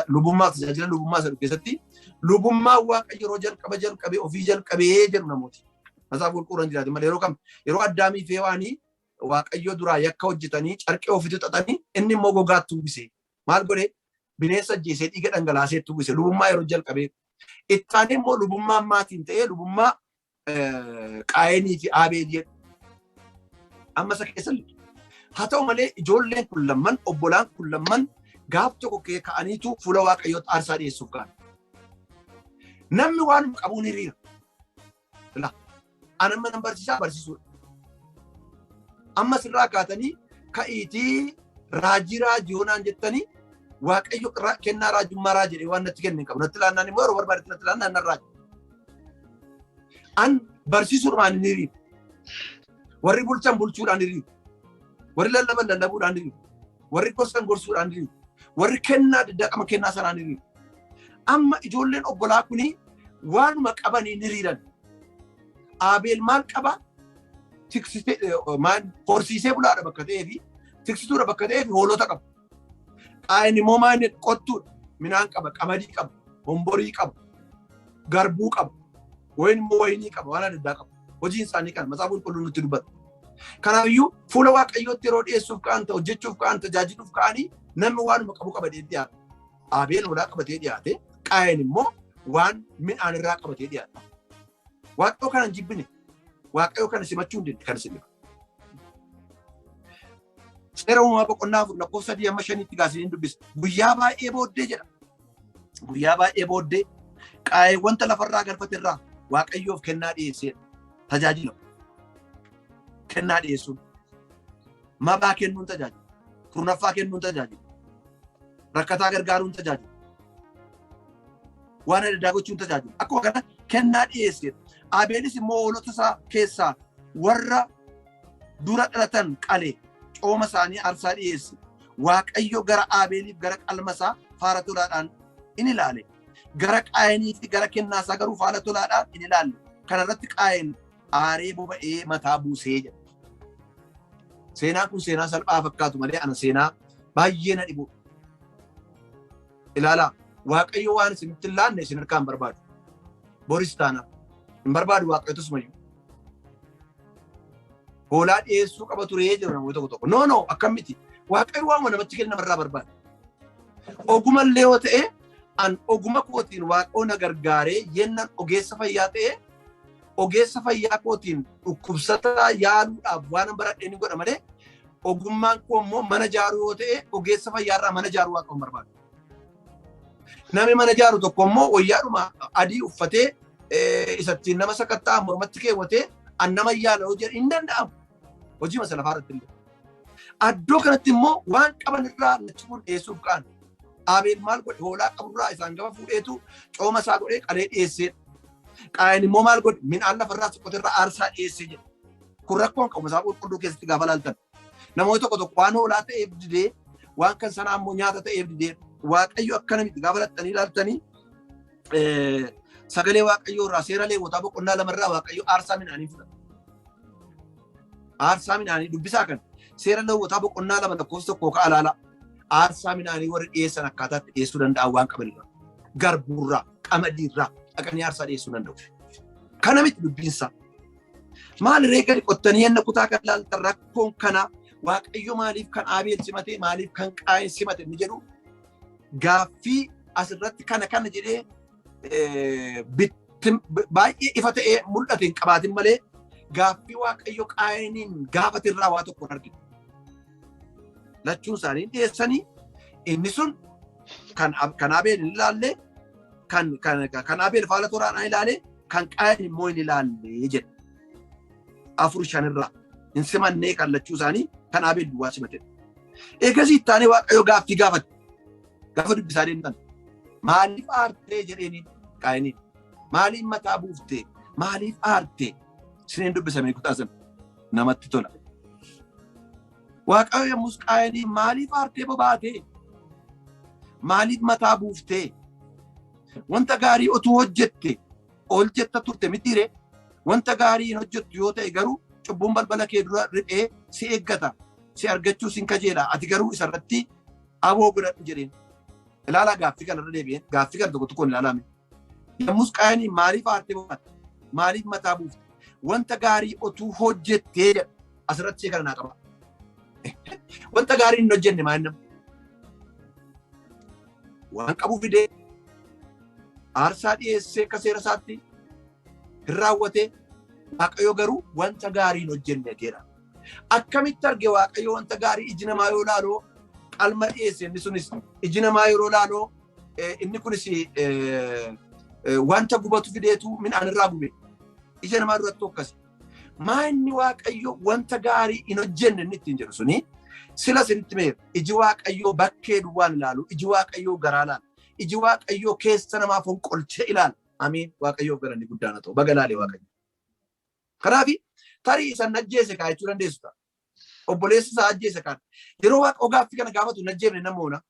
Lubummaa tajaajila lubummaa jedhu keessatti lubummaa Waaqa yeroo jalqaba jalqabee ofii jalqabee jedhu namooti. Macaafa Qulqulluun jiraate malee yeroo kam yeroo Addaamii fi Hewaanii Waaqayyo duraa yakka hojjetanii carqee ofitti xaxanii inni immoo gogaatti uwwise. Maal godhe? Bineensa ajjeesee dhiiga dhangalaasee itti uwwise. Lubummaa yeroo jalqabee. Ittaanee immoo lubummaan maatiin ta'ee lubummaa Qaayeenii fi Abeel jedhu. Amma isa keessa lixu. Haa ta'u malee ijoolleen kun lamman obbolaan kun lamman gaaf tokko ka'aniitu fuula Waaqayyootti aarsaa dhiyeessuuf ka'an. Namni waanuma qabuun hiriira. Ilaa an amma nan barsiisaa barsiisuudha. Amma sirraa kaatanii ka'iitii raajii raajii yoonaan jettanii Waaqayyo kennaa raajummaa raajii jedhee waan natti kenne hin qabu. Natti laannaan immoo yeroo barbaadetti natti laannaan nan raaja. An barsiisuudhaan hin hiriiru. Warri bulchan bulchuudhaan hiriiru. Warri lallaban lallabuudhaan hiriiru. Warri gorsan gorsuudhaan hiriiru. Warri kennaa adda addaa qaban kennaa sanaan hiriiru. Amma ijoolleen obbolaa kuni waanuma qabaniin hiriiran. Abeel maal qaba? Horsiisee bulaadha bakka ta'ee fi tiksituudha bakka ta'ee fi hoolota qaba. Qaayin immoo maal qottuudha. Midhaan qaba, qamadii qaba, homborii qaba, garbuu qaba, wayin immoo wayinii qaba, waan adda addaa qaba. Hojiin isaanii kana Macaafa Qulqulluun nutti dubbata. Kanaafiyyuu fuula Waaqayyootti yeroo dhiyeessuuf ka'an, hojjechuuf ka'an, tajaajiluuf ka'anii namni waanuma qabu qabatee dhiyaata. Abeel hoolaa qabatee dhiyaate, Qaayin immoo waan midhaan irraa qabatee dhiyaate. Waaqayyoo kana hin jibbine, Waaqayyoo kana simachuu hin didne kan isin dhiba. Seera uumamaa boqonnaa 4 lakkoofsa 3 amma 5tti gaasiniin dubbisa. Guyyaa baay'ee booddee jedha. Guyyaa baay'ee booddee Qaayeen wanta lafarraa galfate irraa Waaqayyoof kennaa dhiyeesseedha. Tajaajila. Kennaa dhiyeessuun. Mabaa kennuun tajaajila. Kurnaffaa kennuun tajaajila. Rakkataa gargaaruun tajaajila. Waan adda addaa gochuun tajaajila. Akkuma kana kennaa dhiyeesseedha. Abeelis immoo hoolota isaa keessaa warra dura dhalatan qale cooma isaanii aarsaa dhiyeesse. Waaqayyo gara Abeeliif gara qalma isaa faara tolaadhaan in ilaale. Gara Qaayinii fi gara kennaa isaa garuu faara tolaadhaan in ilaalle. Kana irratti Qaayin aaree boba'ee mataa buusee jedha. Seenaan kun seenaa salphaa fakkaatu malee ana seenaa baay'ee na dhibu. Ilaalaa, Waaqayyo waan isinitti hin laanne isin harkaa hin barbaadu. Boris taanaan hin barbaadu Waaqayyo tasumayyuu. Hoolaa dhiyeessuu qaba turee jedhu namoota tokko tokko. No, no, akkam miti. Waaqayyo waanuma namatti kennu namarraa barbaada. Ogumallee yoo ta'e an oguma kootiin Waaqayyo na gargaaree yennan ogeessa fayyaa ta'e ogeessa fayyaa kootiin dhukkubsataa yaaluudhaaf waan baradhee ni godha malee ogummaan koo immoo mana jaaruu yoo ta'e ogeessa fayyaarraa mana jaaruu Waaqayyo hin barbaadu. Namni mana jaaru tokko immoo wayyaadhuma adii uffatee isattiin nama sakatta'a mormatti keewwatee an nama yaala yoo jedhe hin danda'amu. Hojii masa lafaa irratti illee. Addoo kanatti immoo waan qaban irraa lachuun dhiyeessuuf ka'an. Abeel maal godhe hoolaa qaburraa isaan gama fuudheetu cooma isaa godhee qalee dhiyeessee. Qaayin immoo maal godhe midhaan lafarraa soqotirraa aarsaa dhiyeessee jedhe. Kun rakkoon qabu isaa qulqulluu keessatti gaafa laaltan. Namoonni tokko tokko waan hoolaa ta'eef didee waan kan sanaa immoo nyaata ta'eef didee Waaqayyo akkana miti gaafa laxxanii ilaaltanii sagalee Waaqayyoo irraa seera Leewwotaa boqonnaa 2 irraa Waaqayyo aarsaa midhaanii fudhata. Aarsaa midhaanii dubbisaa kan seera Leewwotaa boqonnaa 2 lakkoofsa 1 ka'a ilaala. Aarsaa midhaanii warri dhiyeessan akkaataatti dhiyeessuu danda'an waan qabanirraa. Garbuurraa, qamadiirraa dhaqanii aarsaa dhiyeessuu danda'u. Kana miti dubbiinsaa. Maal ree gadi qottanii yenna kutaa kan ilaaltan rakkoon kana Waaqayyo maaliif kan Abeel simate maaliif kan Qaayin simate inni jedhu gaaffii asirratti kana kana jedhee baay'ee ifa ta'ee mul'ate hin qabaatin malee gaaffii Waaqayyo Qaayiniin gaafate irraa waa tokko hin arginu. Lachuun isaanii dhiyeessanii inni sun kan Abeel hin ilaalle kan Abeel faala toraadhaan ilaale kan Qaayin immoo hin ilaalle jedhe. 4 5 irraa hin simannee kan lachuu isaanii kan Abeel duwwaa simate. Eegasii itti aanee Waaqayyo gaaffii gaafate. Gaafa dubbisaa deemtan maaliif aartee jedheeni Qaayiniin maaliif mataa buuftee maaliif aartee isiniin dubbisamee kutaa sana namatti tola. Waaqayyo yommus Qaayiniin maaliif aartee bobaatee maaliif mataa buuftee wanta gaarii otuu hojjette ol jetta turte mitiire wanta gaarii hin hojjettu yoo ta'e garuu cubbuun balbala kee dura riphee si eeggata si argachuu sin kajeela ati garuu isarratti aboo godhadhu jedheen. Ilaalaa gaaffii kanarra deebi'een gaaffii kana tokko tokkoon ilaalame. Yommus Qaayiniin maaliif aartee bobaate? Maaliif mataa buufte? Wanta gaarii otuu hojjettee jedha. Asirratti ishee kana naa qaba. Wanta gaarii hin hojjenne maal nama? Waan qabu fidee aarsaa dhiyeessee akka seera isaatti hin raawwate Waaqayyo garuu wanta gaarii hin hojjenne jedha. Akkamitti arge Waaqayyo wanta gaarii iji namaa yoo laaloo qalma dhiyeesse inni sunis iji namaa yeroo laaloo inni kunis wanta gubatu fideetu midhaan irraa gube ija namaa duratti akkasi. Maa inni Waaqayyo wanta gaarii hin hojjenne inni ittiin jedhu suni sila isinitti meera iji Waaqayyoo bakkee duwwaan ilaalu iji Waaqayyoo garaa ilaala iji Waaqayyoo keessa namaa fonqolchee ilaala. Amiin Waaqayyoof galanni guddaan haa ta'u baga ilaale Waaqayyo. Kanaaf tarii isan ajjeese kaa jechuu dandeessu ta'a. Obboleessi isaa ajjeese kaan. Yeroo Waaqa gaaffii kana gaafatu hin ajjeefne namoona.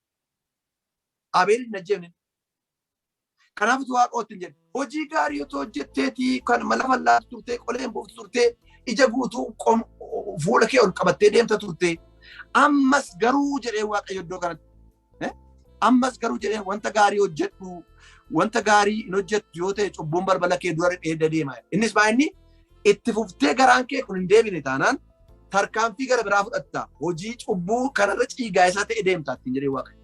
Abeel hin ajjeefne. Kanaaf utuu Waaqa wajjin jedhe hojii gaarii otoo hojjetteetii kan lafa laatu turtee qoleen buuftu turtee ija guutuu fuula kee ol qabattee deemta turtee ammas garuu jedhee Waaqayyo iddoo kanatti. Ammas garuu jedhee wanta gaarii hojjedhu wanta gaarii hin hojjettu yoo ta'e cubbuun balbala kee dura riphee deema. Innis maa inni itti fuftee garaan kee kun hin deebine taanaan tarkaanfii gara biraa fudhatta hojii cubbuu kanarra ciigaa isaa ta'e deemta ittiin jedhee Waaqayyo.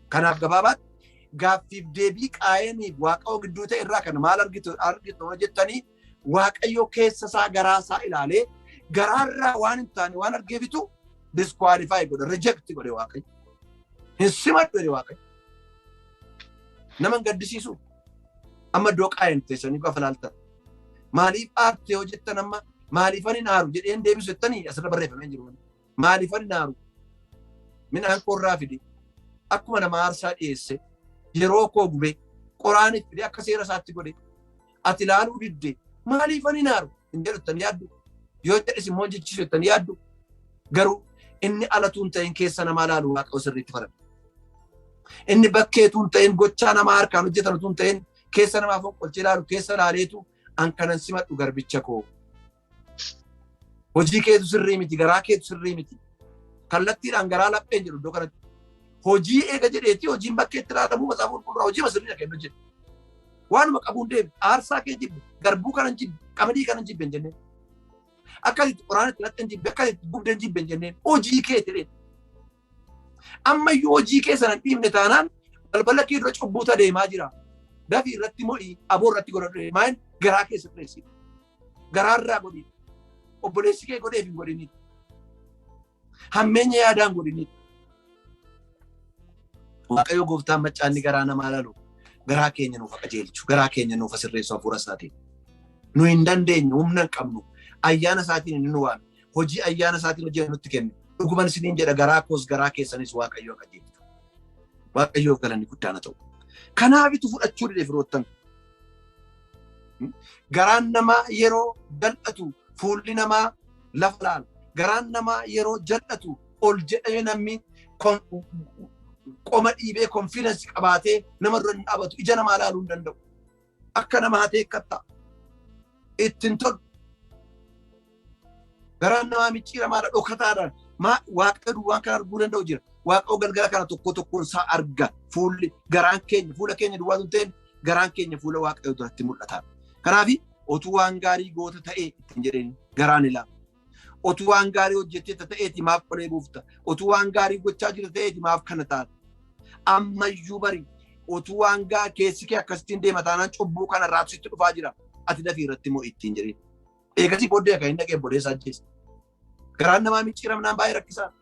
Kanaaf gabaabaatti gaaffiif deebii Qaayeniif Waaqayyo gidduu ta'e irraa kan maal argitu argitu jettanii Waaqayyo keessa isaa garaa isaa ilaalee garaarraa waan hin taane waan argeefitu Disqualify godhe, reject godhe Waaqayyo. Hin simadhu jedhe Waaqayyo. Nama hin gaddisiisu. Amma iddoo Qaayeen teessanii qofa ilaaltan. Maaliif aarte yoo jettan, amma maaliifan hin aaru jedheen deebisu jettanii, asirra barreeffamee jiru. Maaliifan hin aaru? Midhaan koorraa fide. Akkuma nama aarsaa dhiyeesse, yeroo koo gube, qoraaniif fide, akka seera isaatti godhe. Ati ilaaluu didde, maaliifan hin aaru? Hin jedhu jettanii yaaddu. Yoo jedhes immoo jechisu jettanii yaaddu. Garuu inni alatu hin ta'in keessa namaa ilaalu Waaqa sirriitti farada. Inni bakkeetu hin ta'in, gochaa namaa harkaan hojjetan utuu hin ta'in, keessa namaa fonqolchee ilaalu keessa ilaaleetu, an kanan simadhu garbicha koo. Hojii keetu sirrii miti, garaa keetu sirrii miti. Kallattiidhaan garaa lapheen jedhu iddoo kanatti. Hojii eega jedheeti, hojiin bakkeetti ilaalamuu Macaafa Qulqulluu hojii sirrii akka inni hojjetu. Waanuma qabuun deeme, aarsaa kee jibbe, garbuu kanan jibbe, qamadii kanan jibbe hin jenneen. Akkasitti qoraan itti naqxan jibbe, akkasitti gubdan jibbe hin jenneen, hojii kee jedheen. Ammayyuu hojii kee sana hin dhiifne taanaan balbala kee dura cubbuutu adeemaa jira. Dafii irratti mo'ii, aboo irratti godhadhu. Maal garaa kee sirreessi. Garaarraa godhi. Obboleessi kee godheef hin godhini. Hammeenya yaadaan godhini. Waaqayyo gooftaan maccaanni garaa namaa ilaalu garaa keenya nuuf qajeelchu, garaa keenya nuuf sirreessu hafuura isaatiin. Nu hin dandeenyu, humna hin qabnu. Ayyaana isaatiin inni nu waame. Hojii ayyaana isaatiin hojii nutti kenne. Dhuguman isiniin jedha, garaa koos garaa keessanis Waaqayyo qajeelchu. Waaqayyoof galanni guddaan haa ta'u. Kanaafitu fudhachuu dide, firoottan. Garaan namaa yeroo jal'atu fuulli namaa lafa laala. Garaan namaa yeroo jal'atu ol jedhamee namni qoma dhiibee confidence qabaatee nama dura hin dhaabatu, ija namaa ilaaluu hin danda'u. Akka nama hatee katta. Ittiin tolu. Garaan namaa micciiramaadha, dhokataadha. Waaqa duwwaan kan arguu danda'u jira. Waaqa galgala kana tokko tokkoon isaa arga. Fuulli garaan keenya fuula keenya duwwaa hin ta'in, garaan keenya fuula Waaqayyoo duratti mul'ata. Kanaaf otuu waan gaarii goota ta'ee ittiin jedheen garaan ilaala. Otuu waan gaarii hojjettee ta'eeti maaf qolee buufta? Otuu waan gaarii gochaa jirta ta'eeti maaf kana taata? Ammayyuu bari, otuu waan gaarii keessi kee akkasittiin deema taanaan cubbuu kana irraa sitti dhufaa jira. Ati dafii irratti immoo ittiin jedheen. Eegasii booddee kan inni dhaqee obboleessa ajjeese. Garaan namaa micciiramnaan baay'ee rakkisaadha.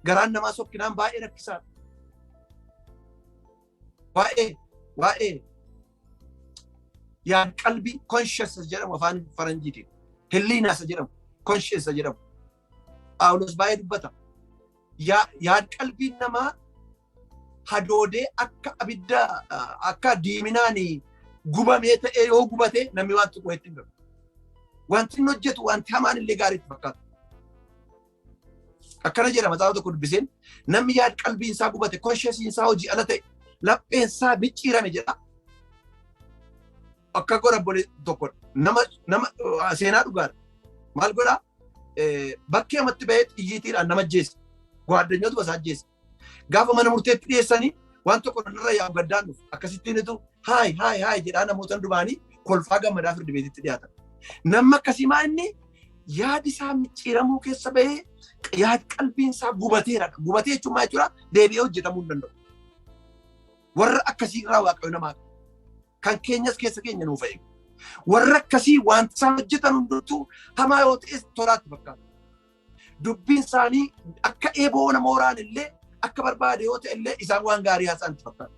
Garaan namaa sokkinaan baay'ee rakkisaadha. Waa'ee yaad qalbii, conscious jedhamu afaan faranjiitiin. Hilliinaas jedhamu, conscious jedhamu. Phaawulos baay'ee dubbata. Yaad qalbiin namaa hadoodee akka abidda, akka diiminaan gubamee ta'ee yoo gubate, namni waan tokko itti hin galu. Wanti inni hojjetu, wanti hamaan illee gaariitti fakkaata. Akkana jedha macaafa tokko dubbiseen, namni yaad qalbiin isaa gubate, conscience isaa hojii ala ta'e, lapheen isaa micciirame jedha. Akka godha obbolee tokko, nama seenaa dhugaadha. Maal godhaa? Bakkee amatti bahee xiyyiitiidhaan nama ajjeese. Gwaaddanyootuma isaa ajjeese. Gaafa mana murteetti dhiyeessanii, waan tokko irra yaa'u gaddaan dhufu. Akkasittiin itu haay haay haay jedhaa namoota dubaanii kolfaa gammadaa firdi beetitti dhiyaatan. Namni akkasii maa inni yaadi isaa micciiramuu keessa bahee yaad qalbiin isaa gubateera. Gubatee jechuun maal jechuudha? Deebi'ee hojjetamuu hin danda'u. Warra akkasii irraa Waaqayyo namaa kan keenyas keessa keenya nuuf eegu. Warra akkasii wanti isaan hojjetan hundumtuu hamaa yoo ta'es tolaatti fakkaata. Dubbiin isaanii akka eeboo nama waraan illee akka barbaade yoo ta'e illee, isaan waan gaarii haasa'an itti fakkaata.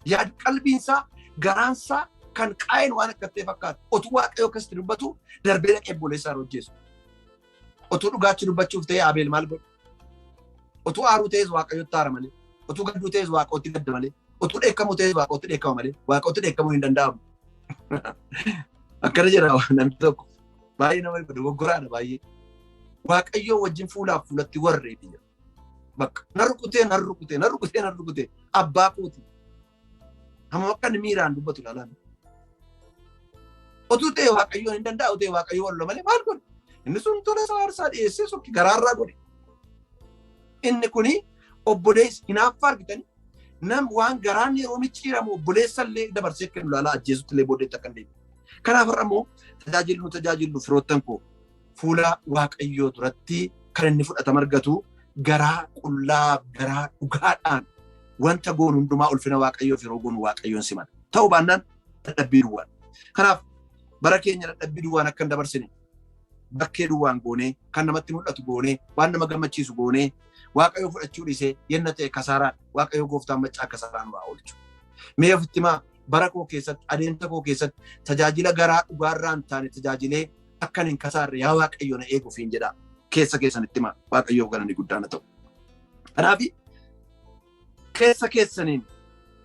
Yaad qalbiin isaa, garaan isaa kan qaa'een waan akka ta'e fakkaata. Otuu Waaqayyo akkasitti dubbatu darbee dhaqee obboleessaa hojjeessu. Otuu dhugaatti dubbachuuf ta'e Abeel maal godhe? Otuu aaruu ta'es Waaqayyotti aara malee. Otuu gadduu ta'es Waaqayyotti gadda malee. Otuu dheekkamuu ta'es Waaqayyotti dheekkama malee. Waaqayyotti dheekkamuu hin danda'amu. Akkana jedha namni tokko. Baay'ee nama dogoggoraadha baay'ee. Waaqayyoo wajjin fuulaaf fuulatti warreeti jedha. Bakka na rukutee, na rukutee, na rukutee, na rukutee, abbaa kooti. Hamma akka inni miiraan dubbatu ilaalaan. Otuu ta'e Waaqayyoon hin danda'u ta'e, Waaqayyo wallo malee maal godhe? Inni sun tola isaa aarsaa dhiyeessee sokki garaarraa godhe. Inni kuni obboleessi hinaaffaa argitanii, nam waan garaan yeroo micciiramu obboleessa illee dabarsee kennu ilaalaa, ajjeesutti illee booddeetti akka hin deemne. Kanaaf har'a immoo tajaajilli nu tajaajillu, firoottan koo, fuula Waaqayyoo duratti kan inni fudhatama argatu garaa qullaa, garaa dhugaadhaan wanta goonu hundumaa ulfina Waaqayyoof yeroo goonu Waaqayyoon simata. Ta'uu baannaan dadhabbii duwwaan. Kanaaf bara keenya dadhabbii duwwaan akka hin dabarsine, bakkee duwwaan goonee, kan namatti mul'atu goonee, waan nama gammachiisu goonee, Waaqayyo fudhachuu dhiisee yenna ta'e kasaaraan Waaqayyo gooftaan maccaa kasaaraan waa oolchu. Mee ofitti himaa, bara koo keessatti, adeemsa koo keessatti tajaajila garaa dhugaarraa hin taane tajaajilee akkan hin kasaarre yaa Waaqayyo na eegu ofiin jedhaa. Keessa keessanitti himaa, Waaqayyoof galanni guddaan haa ta'u. Kanaaf keessa keessaniin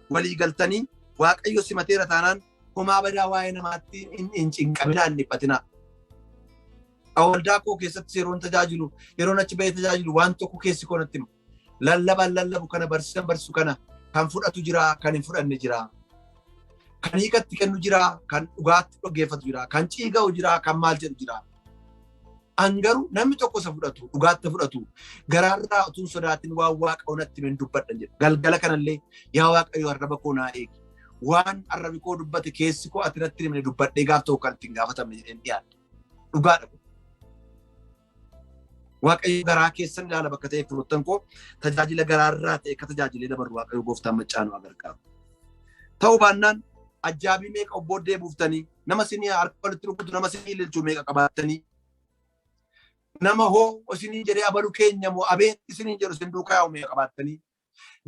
walii galtanii Waaqayyo simateera taanaan homaa badaa waa'ee namaatti hin cinqaminaa, hin dhiphatinaa. Waldaa koo keessatti yeroon tajaajilu, yeroon achi bahee tajaajilu waan tokko keessi koo natti hima. Lallabaan lallabu kana, barsiisan barsiisu kana kan fudhatu jira, kan hin fudhanne jira. Kan hiikatti kennu jira, kan dhugaatti dhaggeeffatu jira, kan ciiga'u jira, kan maal jedhu jira. An garuu namni tokko isa fudhatu, dhugaatti fudhatu, garaarraa utuun sodaatin waan Waaqa natti himen dubbadhan jedha. Galgala kanallee yaa Waaqayyo arraba koo naa eegi. Waan arrabi koo dubbate keessi koo ati natti himne dubbadhee gaaf tokko kan ittiin gaafatamne jedheen dhiyaadhe. Dhugaadha kun. Waaqayyo garaa keessan ilaala bakka ta'eef firoottan koo tajaajila garaarraa ta'e akka tajaajilee dabarru Waaqayyo gooftaan maccaa nu gargaaru. Ta'uu baannaan ajjaabii meeqa obbooddee buuftanii, nama sinii harka walitti rukutu, nama sinii ililchu meeqa qabaattanii, nama hoo isinii jedhee abalu keenya moo abeet isiniin jedhu isin duukaa yaa'u meeqa qabaattanii,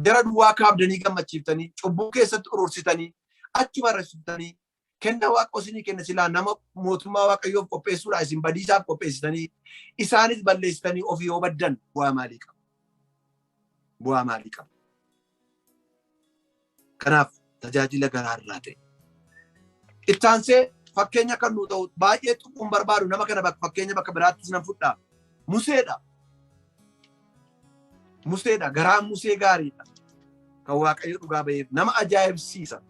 jara duwwaa kaabdanii gammachiiftanii, cubbuu keessatti urursitanii, achuma irra kenna Waaqa isinii kenne silaa nama mootummaa Waaqayyoof qopheessuudha isin badiisaaf qopheessitanii, isaanis balleessitanii ofii yoo baddan bu'aa maalii qaba? Bu'aa maalii qaba? Kanaaf tajaajila garaarraa ta'e. Ittaansee fakkeenya kan nuu ta'u baay'ee tuquun barbaadu nama kana fakkeenya bakka biraattis nan fudhaa. Museedha. Museedha. Garaan Musee gaariidha. Kan Waaqayyo dhugaa ba'eef nama ajaa'ibsiisa.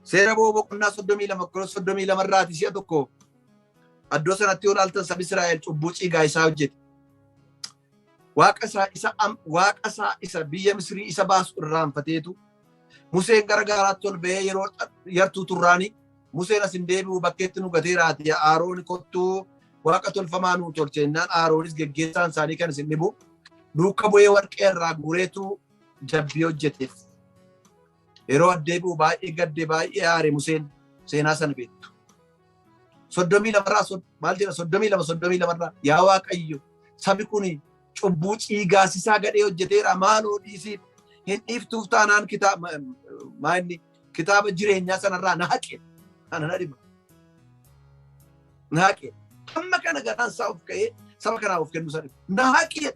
Seera Ba'uu boqonnaa 32 32 irraati si'a tokko iddoo sanatti yoo ilaaltan sabi Israa'el cubbuu ciigaa isaa hojjete. Waaqa isaa isa Waaqa isaa isa biyya Misrii isa baasu irraanfateetu Museen gara gaaraatti ol ba'ee yeroo yartuu turraani Museen as hin deebi'u, bakkeetti nu gateeraati, Aaroon kottuu waaqa tolfamaa nuu tolche jennaan Aaroonis geggeessaan isaanii kan isin dhibu duuka bu'ee warqee irraa guureetu jabbii hojjeteef. Yeroo addeebi'u baay'ee gadde, baay'ee aare Museen, seenaa sana beektu. 32rraa maal jedha? 32 32rraa, "Yaa Waaqayyo, sabi kun cubbuu ciigaasisaa gadhee hojjeteera, maaloo dhiisiif, hin dhiiftuuf taanaan kitaaba maanni kitaaba jireenyaa sanarraa na haqe." Ana na dhiba. Na haqe. Hamma kana garaan isaa of ka'ee saba kanaaf of kennu sana na haqe.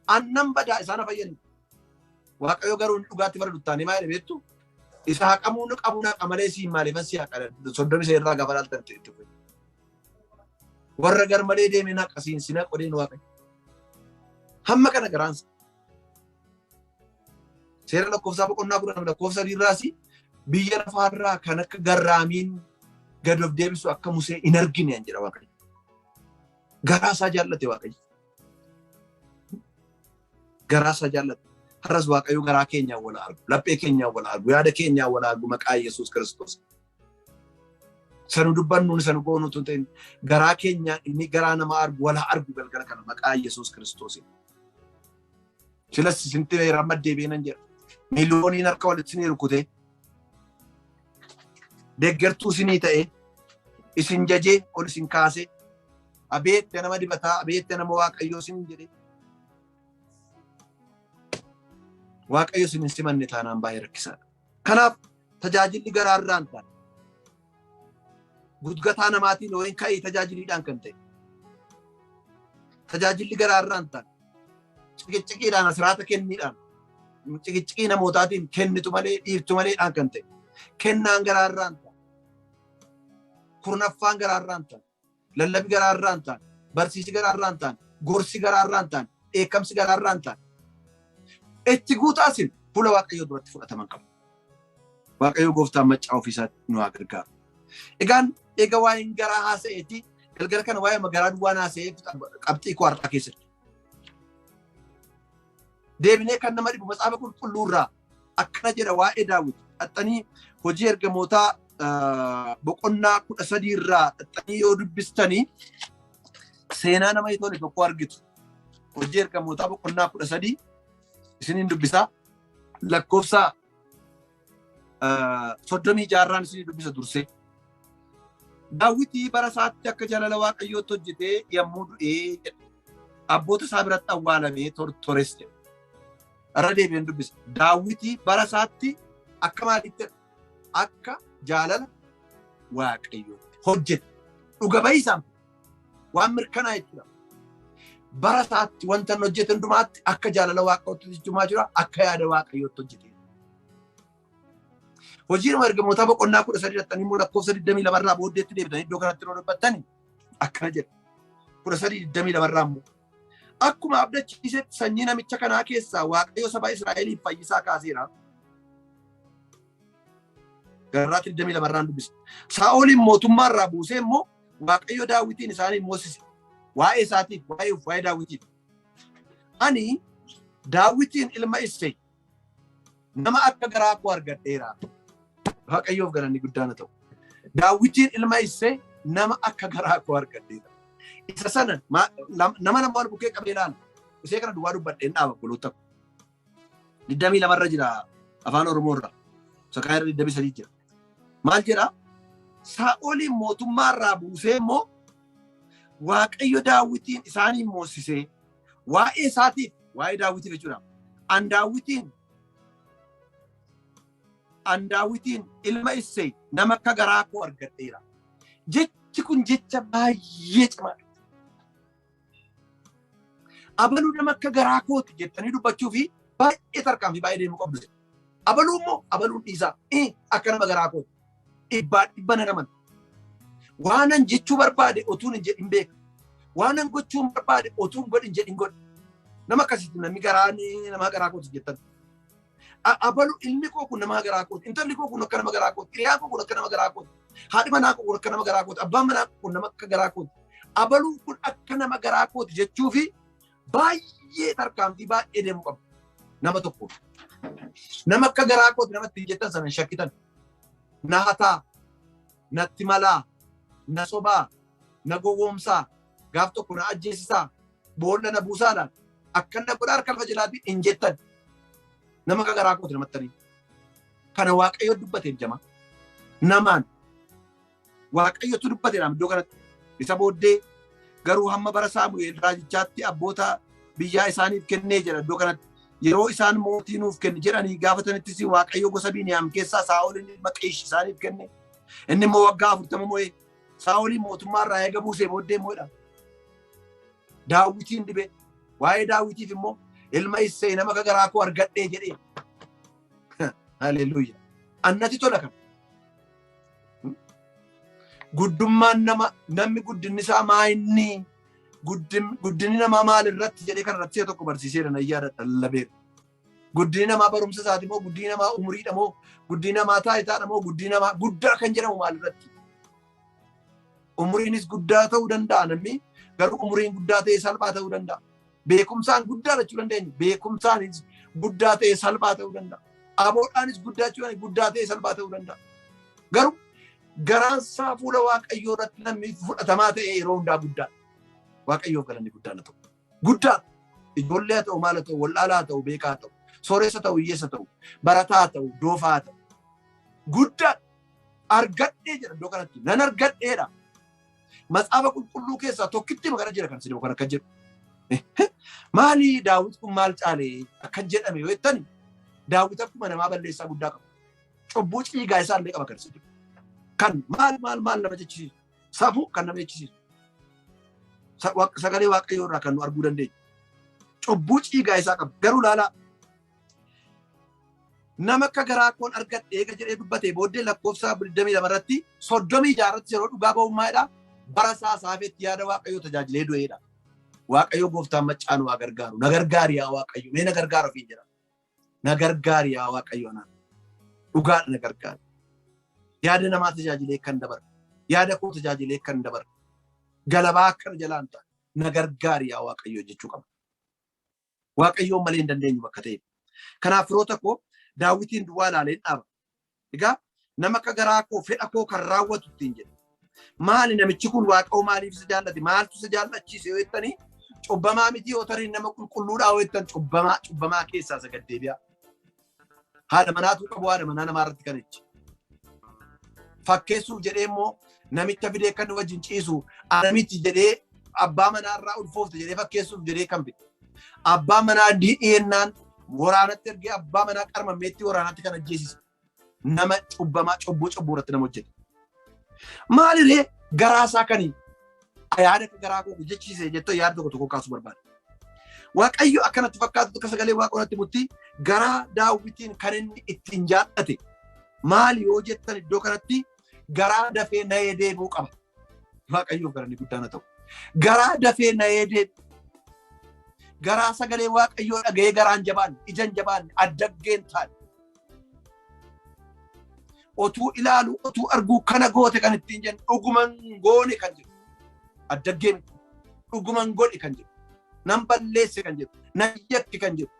Annan badaa, isaan fayyadu. Waaqayyo garuu inni dhugaatti bara duttaanii maal beektu? Isa haqamuu nu qabu naqa malee siin maaliifan si haqa? 30 irraa gaafa laaltan itti fufe. Warra gar malee deeme naqa siin si naqa odeen Waaqayyo. Hamma kana garaansa. Seera lakkoofsaa boqonnaa 10 lakkoofsa 3 irraas biyya lafaarraa kan akka garraamiin gad of deebisu akka Musee hin argine jedha Waaqayyo. Garaa isaa jaallate Waaqayyo. Garaa isaa jaallate. Har'as Waaqayyo garaa keenyaan wal argu, laphee keenyaan wal argu, yaada keenyaan wal argu maqaa Yesuus Kiristoos. Sanu dubbannuun sanu goonu tun ta'in garaa keenyaan inni garaa nama argu wal argu galgala kana maqaa Yesuus Kiristoos. Silas isintti ramma deebi'ee nan jedha. Miiliyooniin harka walitti isinii rukutee deeggartuu isinii ta'ee isin jajee ol isin kaasee, abeette nama dibataa, abeette nama Waaqayyoo isin jedhee, Waaqayyo isin hin simanne taanaan baay'ee rakkisaadha. Kanaaf tajaajilli garaarraa hin taane, gudgataa namaatiin yookiin ka'ii tajaajiliidhaan kan ta'e, tajaajilli garaarraa hin taane, ciqicciqiidhaan asiraata kenniidhaan, ciqicciqii namootaatiin kennitu malee dhiiftu maleedhaan kan ta'e, kennaan garaarraa hin taane, kurnaffaan garaarraa hin taane, lallabi garaarraa hin taane, barsiisi garaarraa hin taane, gorsi garaarraa hin taane, dheekkamsi garaarraa hin taane, itti guutaasin fuula Waaqayyoo duratti fudhataman qabu. Waaqayyo gooftaan maccaa ofiisaatti nu haa gargaaru. Egaan eega waa'een garaa haasa'eeti, galgala kana waa'ee garaa duwwaan haasa'ee qabxii koo har'aa keessatti. Deebinee kan nama dhibu Macaafa Qulqulluu irraa akkana jedha waa'ee Daawit. Dhaxxanii Hojii Ergamootaa boqonnaa 13 irraa dhaxxanii yoo dubbistanii seenaa nama tole tokko argitu. Hojii Ergamootaa boqonnaa 13 isiniin dubbisaa, lakkoofsa 36rraan isinii dubbisa dursee. Daawwitii bara isaatti akka jaalala Waaqayyootti hojjetee yommuu du'ee jedha. Abboota isaa biratti awwaalamee tores jedha. Irra deebi'een dubbisa. Daawwitii bara isaatti akka maaliitti jedha? Akka jaalala Waaqayyootti hojjete. Dhuga ba'iisaan waan mirkanaa jechuudha. Bara isaatti wanta inni hojjete hundumaatti akka jaalala Waaqayyootti hojjechumaa jira, akka yaada Waaqayyootti hojjete. Hojiin ergamootaa boqonnaa 13 irratti immoo lakkoofsa 22 irraa booddeetti deebitanii iddoo kanatti yeroo dubbattani akkana jedha. 13 22 irraa immoo akkuma abdachiisetti sanyii namicha kanaa keessaa Waaqayyo saba Israa'eliif fayyisaa kaaseera. Garraatti 22 irraan dubbisa. Saa'oliin mootummaa irraa buusee immoo Waaqayyo Daawitiin isaaniif moosise. Waa'ee isaatiif, waa'ee Daawitiif. Ani Daawitiin ilma Issey nama akka garaa koo argadheera. Waaqayyoof galanni guddaan haa ta'u. Daawitiin ilma Issey nama akka garaa koo argadheera. Isa sana nama nama wal bukkee qabee ilaala. Isee kana duwwaa dubbadheen dhaaba obboloota koo. 22 irra jira afaan Oromoo irra. Sakaa irra 23 jira. Maal jedhaa? Saa'oliin mootummaa irraa buusee immoo Waaqayyo Daawitiin isaaniin moosisee waa'ee isaatiif, waa'ee Daawitiif jechuudha. An Daawitiin ilma Issey nama akka garaa koo argadheera. Jechi kun jecha baay'ee cimaadha. Abaluu nama akka garaa kooti jettanii dubbachuu fi baay'ee tarkaanfii baay'ee deemuu qabdu. Abaluu immoo abaluun dhiisaa akka nama garaa kooti. Dhibbaa dhibba nan amana. Waanan jechuu barbaade otuun hin jedhin beeka. Waanan gochuun barbaade otuun godhin jedhin godhe. Nama akkasitti namni garaa nama garaa kooti jettan. Abalu ilmi koo kun nama garaa kooti. Intalli koo kun akka nama garaa kooti. Hiriyaan koo kun akka nama garaa kooti. Haadhi manaa koo kun akka nama garaa kooti. Abbaan manaa koo kun nama akka garaa kooti. Abaluun kun akka nama garaa kooti jechuu fi baay'ee tarkaanfii baay'ee deemuu qabu. Nama tokko. Nama akka garaa kooti namatti hin jettan sana hin shakkitan. Na hataa, natti malaa, na sobaa, na gowwoomsaa, gaaf tokko na ajjeesisaa, boolla na buusaadhaan akka na godhaa harka lafa jalaatiin hin jettan. Nama akka garaa kooti namattanii. Kana Waaqayyo dubbateef jama. Namaan Waaqayyotu dubbateedha iddoo kanatti. Isa booddee garuu hamma bara Saamu'eel raajichaatti abboota biyyaa isaaniif kennee jedha iddoo kanatti. Yeroo isaan mootii nuuf kenni jedhanii gaafatanittis Waaqayyo gosa Biiniyaam keessaa Saa'olin ilma Qiish isaaniif kenne. Inni immoo waggaa 40 mo'e. Saa'oliin mootummaa irraa eega buusee booddee immoo Daawitiin dibe. Waa'ee Daawitiif immoo ilma Issee nama akka garaa koo argadhee jedhee. Haleluuyaa. Annati tola kana. Guddummaan nama, namni guddinni isaa maa inni, guddinni namaa maal irratti jedhee kan irratti si'a tokko barsiiseera nan yaadadha lallabeera. Guddinni namaa barumsa isaati moo, guddinni namaa umuriidha moo, guddinni namaa taayitaadha moo, guddinni namaa guddaa kan jedhamu maal irratti? Umuriinis guddaa ta'uu danda'a namni, garuu umuriin guddaa ta'ee salphaa ta'uu danda'a. Beekumsaan guddaa jechuu dandeenya. Beekumsaanis guddaa ta'ee salphaa ta'uu danda'a. Aboodhaanis guddaa jechuu dandeenya. Guddaa ta'ee salphaa ta'uu danda'a. Garuu garaan isaa fuula Waaqayyoo irratti namni fudhatamaa ta'e yeroo hundaa guddaa. Waaqayyoof galanni guddaan haa ta'u. Guddaa ijoollee haa ta'u, maal haa ta'u, wallaalaa haa ta'u, beekaa haa ta'u, sooressa ta'u, hiyyeessa ta'u, barataa haa ta'u, doofaa haa ta'u. Guddaa argadhee jedha iddoo kanatti. Nan argadheedha. Matsaafa qulqulluu keessaa tokkitti kana jira kan isin kan akka jedhu. Maali Daawit kun maal caalee akkan jedhame yoo jettani, Daawit akkuma namaa balleessaa guddaa qaba. Cubbuu ciigaa isaa illee qaba kan isin jedhu. Kan maal maal maal nama jechisiisu. Safuu kan nama jechisiisu. Sagalee Waaqayyoo irraa kan nu arguu dandeenyu. Cubbuu ciigaa isaa qaba. Garuu laalaa, nama akka garaa koon argadhe eega jedhee dubbatee booddee lakkoofsa 22 irratti, 36 irratti yeroo dhugaa ba'ummaadha. Bara isaa saafetti yaada Waaqayyoo tajaajilee du'eedha. Waaqayyo gooftaan maccaa nu haa gargaaru. Na gargaari yaa Waaqayyo. Mee na gargaara ofiin jedha. Na gargaari yaa Waaqayyo anaan. Dhugaadha, na gargaari. Yaada namaa tajaajilee kan dabarre. Yaada koo tajaajilee kan dabarre. Galabaa akkana jalaan ta'a. Na gargaari yaa Waaqayyo jechuu qaba. Waaqayyoon malee hin dandeenyu bakka ta'e. Kanaaf firoota koo, Daawwitiin duwwaa ilaaleen dhaaba. Egaa nama akka garaa koo, fedha koo kan raawwatu ittiin jedhe. Maali namichi kun, Waaqayyo maaliif isa jaallate? Maaltu isa jaallachiise yoo jettanii, cubbamaa miti yoo tarii nama qulqulluudhaa yoo jettan, cubbamaa cubbamaa keessaa isa gaddeebi'a. Haadha manaatu qabu, haadha manaa namaa irratti kan ejje. Fakkeessuuf jedhee immoo Namicha fidee kan wajjin ciisu ana miti jedhee abbaa manaarraa ulfoofte jedhee fakkeessuuf jedhee kan fide. Abbaa manaa dhiyeennaan waraanatti ergee abbaa manaa qarmammeetti waraanatti kan ajjeesise. Nama cubbamaa cubbuu cubbuu irratti nama hojjete. Maaliree garaa isaa kanii yaada akka garaa koo jechiise jettoo yaada tokko tokko kaasuu barbaada. Waaqayyo akkanatti fakkaatu akka sagalee waaqonatti mutti garaa Daawwitiin kan inni ittiin jaallate maali yoo jettan iddoo kanatti garaa dafee na'ee deebi'uu qaba. Waaqayyoof galanni guddaan haa ta'u. Garaa dafee na'ee deebi'u. Garaa sagalee Waaqayyoo dhaga'ee garaan jabaan, ijaan jabaan, addaggeen taane. Otuu ilaalu, otuu arguu kana goote kan ittiin jennu dhuguman goone kan jedhu. Addaggee miti. Dhuguman godhe kan jedhu. Nan balleesse kan jedhu. Nan yakke kan jedhu.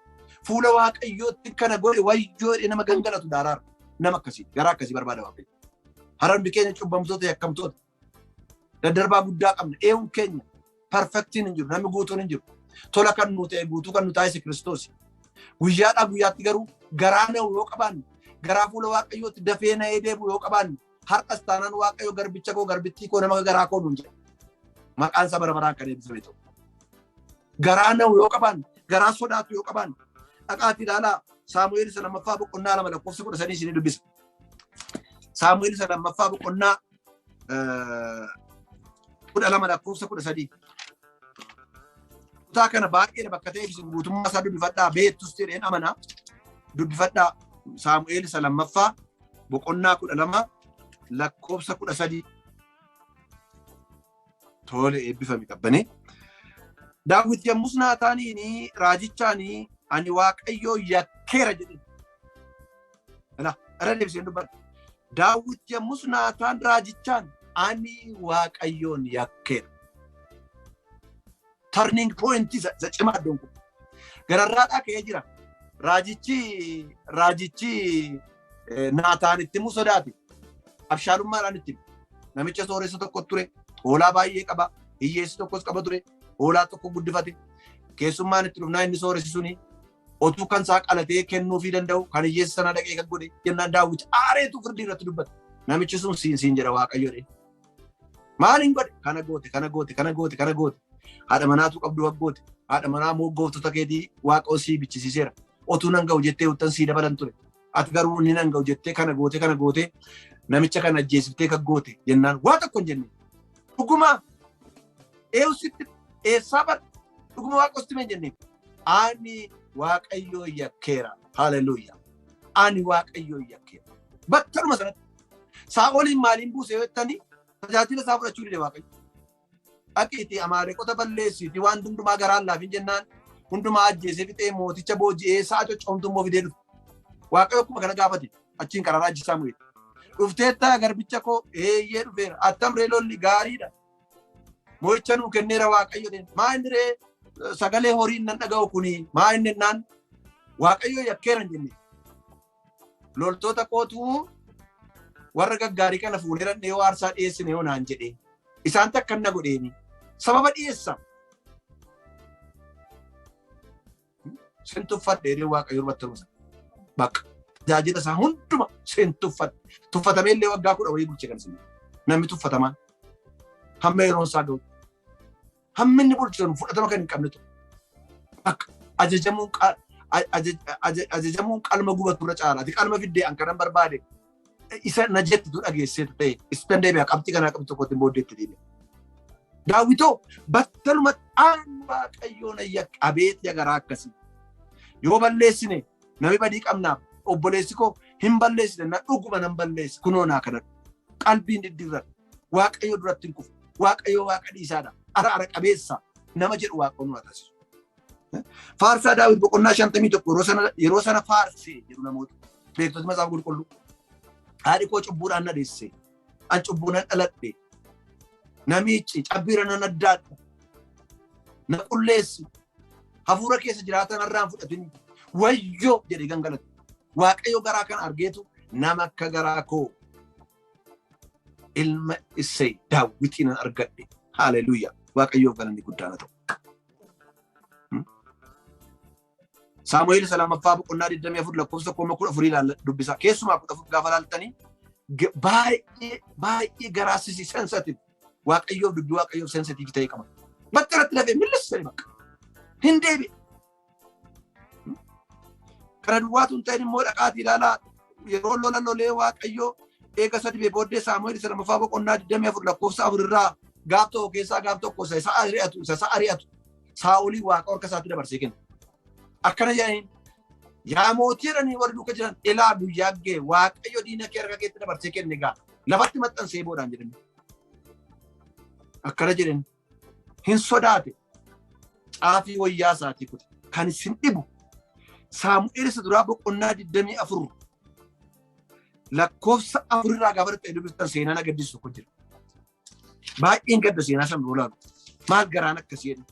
Fuula Waaqayyootti kana godhe wayyoo jedhee nama gangalatu daaraara. Nama akkasii, garaa akkasii barbaada Waaqayyo. Harambi keenya cubbamtoota yakkamtoota. Daddarbaa guddaa qabna. Eewun keenya perfectiin hin jiru. Namni guutuun hin jiru. Tola kan nu ta'e guutuu kan nu taasise Kiristoos. Guyyaadhaa guyyaatti garuu garaa na'u yoo qabaanne, garaa fuula Waaqayyootti dafee na'ee deebi'u yoo qabaanne, har'as taanaan Waaqayyo garbicha koo garbittii koo nama garaa koo nuun jedha. Maqaan isaa bara baraan kan eebbifame ta'u. Garaa na'u yoo qabaanne, garaa sodaatu yoo qabaanne, dhaqaati ilaalaa Saamu'eel isa lammaffaa boqonnaa 2 lakkoofsa 13 isinii dubbisa. Saamu'eel isa lammaffaa boqonnaa 12 lakkoofsa 13. Kutaa kana baay'eedha bakka ta'eef isin guutummaa isaa dubbifadhaa beektus jedheen amana. Dubbifadhaa Saamu'eel isa lammaffaa boqonnaa 12 lakkoofsa 13. Tole eebbifami qabbanee. Daawit yommus Naataaniin raajichaanii ani Waaqayyoo yakkeera jedhe. Ilaa irra deebiseen dubbadha. Daawit yommus Naataan raajichaan ani Waaqayyoon yakkeera. Turning point isa cimaa iddoon kun. Gararraadhaa ka'ee jira. Raajichi Naataan itti himuu sodaate. Abshaalummaadhaan itti hime. Namicha sooressa tokko ture. Hoolaa baay'ee qaba. Hiyyeessi tokkos qaba ture. Hoolaa tokko guddifate. Keessummaan itti dhufnaa inni sooressi suni otuu kan isaa qalatee kennuufii danda'u kan hiyyeessa sana dhaqee kan godhe jennaan Daawit aareetu firdii irratti dubbate. Namichi sun siin siin jedha Waaqayyo jedhe. Maaliin godhe? Kana goote, kana goote, kana goote, kana goote. Haadha manaatu qabdu goote. Haadha manaa mooggooftota keetii Waaqa sii bichisiiseera. Otuu nan ga'u jettee uttan sii dabalan ture. Ati garuu ni nan ga'u jettee kana goote, kana goote. Namicha kana ajjeesiftee kan goote jennaan waa tokko hin jenne. Dhuguma eewsitti eessaa bar dhuguma Waaqa sitti hin jenne. Ani Waaqayyoo yakkeera. Haleluuyaa. Ani Waaqayyoo yakkeera. Battaluma sanatti. Saa'oliin maaliin buuse yoo jettanii tajaajila isaa fudhachuu dide Waaqayyo. Dhaqiitii Amaaleqota balleessiitii waan hundumaa garaan laafin jennaan hundumaa ajjeesee fixee mooticha booji'ee sa'a coccomtuu immoo fidee dhufe. Waaqayyo akkuma kana gaafate achiin karaa raajii Saamu'eel. Dhufteettaa garbicha koo eeyyee dhufeera. Attam ree lolli gaariidha. Mo'icha nuu kenneera Waaqayyo dheen. Maa inni ree sagalee horiin nan dhaga'u kuni maa inni naan Waaqayyo yakkeera hin jenne. Loltoota kootu warra gaggaarii kana fuunee dhannee yoo aarsaa dhiyeessine yoo naan jedhee. Isaan takka na godheeni. Sababa dhiyeessa. Sin tuffadhe jedhee Waaqayyo dubbatti rusa. Bakka tajaajila isaa hunduma sin tuffadhe. Tuffatamee illee waggaa 10 wayii bulche kan isin. Namni tuffatamaan. Hamma yeroon isaa ga'u. Hamma inni bulchu sun fudhatama kan hin qabne ture. Bakka ajajamuun qalma gubatu irra caala. Ati qalma fiddee an kanan barbaade isa na jettitu dhageesseetu ta'e isitan deebi'a qabxii kanaa qabxii tokkotti booddeetti deebi'a. Daawwitoo battalumatti aan Waaqayyoon yakka abeet ya garaa akkasii. Yoo balleessine nami badii qabnaaf obboleessi koo hin balleessine na dhuguma nan balleesse kunoo naa kadhadhu. Qalbiin diddiirradhu. Waaqayyo duratti hin kufu. Waaqayyo Waaqa dhiisaadha. Araara qabeessa nama jedhu Waaqayyoon nu haa taasisu. Faarsaa Daawit boqonnaa 51 yeroo sana faarsee jedhu namoota beektota macaafa qulqulluu. Haadhi koo cubbuudhaan na deesse. An cubbuu nan dhaladhe. Namichi cabbiira nan addaadha. Na qulleessi. Hafuura keessa jiraatan irraan fudhatin. Wayyoo jedhee gangalate. Waaqayyo garaa kana argeetu nama akka garaa koo ilma Isseey Daawwitiin nan argadhe. Haleluuyaa. Waaqayyoof galanni guddaan haa ta'u. Saamu'eel isa lammaffaa boqonnaa 24 lakkoofsa 1 14 ilaalla dubbisa. Keessumaa 14 gaafa ilaaltanii Baay'ee baay'ee garaa sisi sensitive, Waaqayyoof, dubbii Waaqayyoof sensitive ta'e qaba. Battalatti lafee millisanii bakka. Hin deebi'e. Kana duwwaatu hin ta'in immoo dhaqaatii ilaalaa, yeroo lola lolee Waaqayyoo eega isa dibee booddee, Saamu'eel isa lammaffaa boqonnaa 24 lakkoofsa 4 irraa, gaaf tokko keessaa gaaf tokko isa ari'atu Saa'olii Waaqa harka isaatti dabarsee kenna. Akkana jedhaniin, "Yaa mootii," jedhanii warri duuka jiran, "ilaa guyyaa ga'e, Waaqayyo diina kee harka keetti dabarsee kenne, gaa lafatti maxxansee boodaan," jedhani. Akkana jedhan, hin sodaate, caafii wayyaa isaatii kute. Kan isin dhibu, Saamu'eel isa duraa boqonnaa 24 lakkoofsa 4 irraa gaafa ta'e dubbistan seenaa na gaddisiisu tokko jira. Baay'een gadda seenaa sana yeroo ilaalu. Maal garaan akkasii jedhu.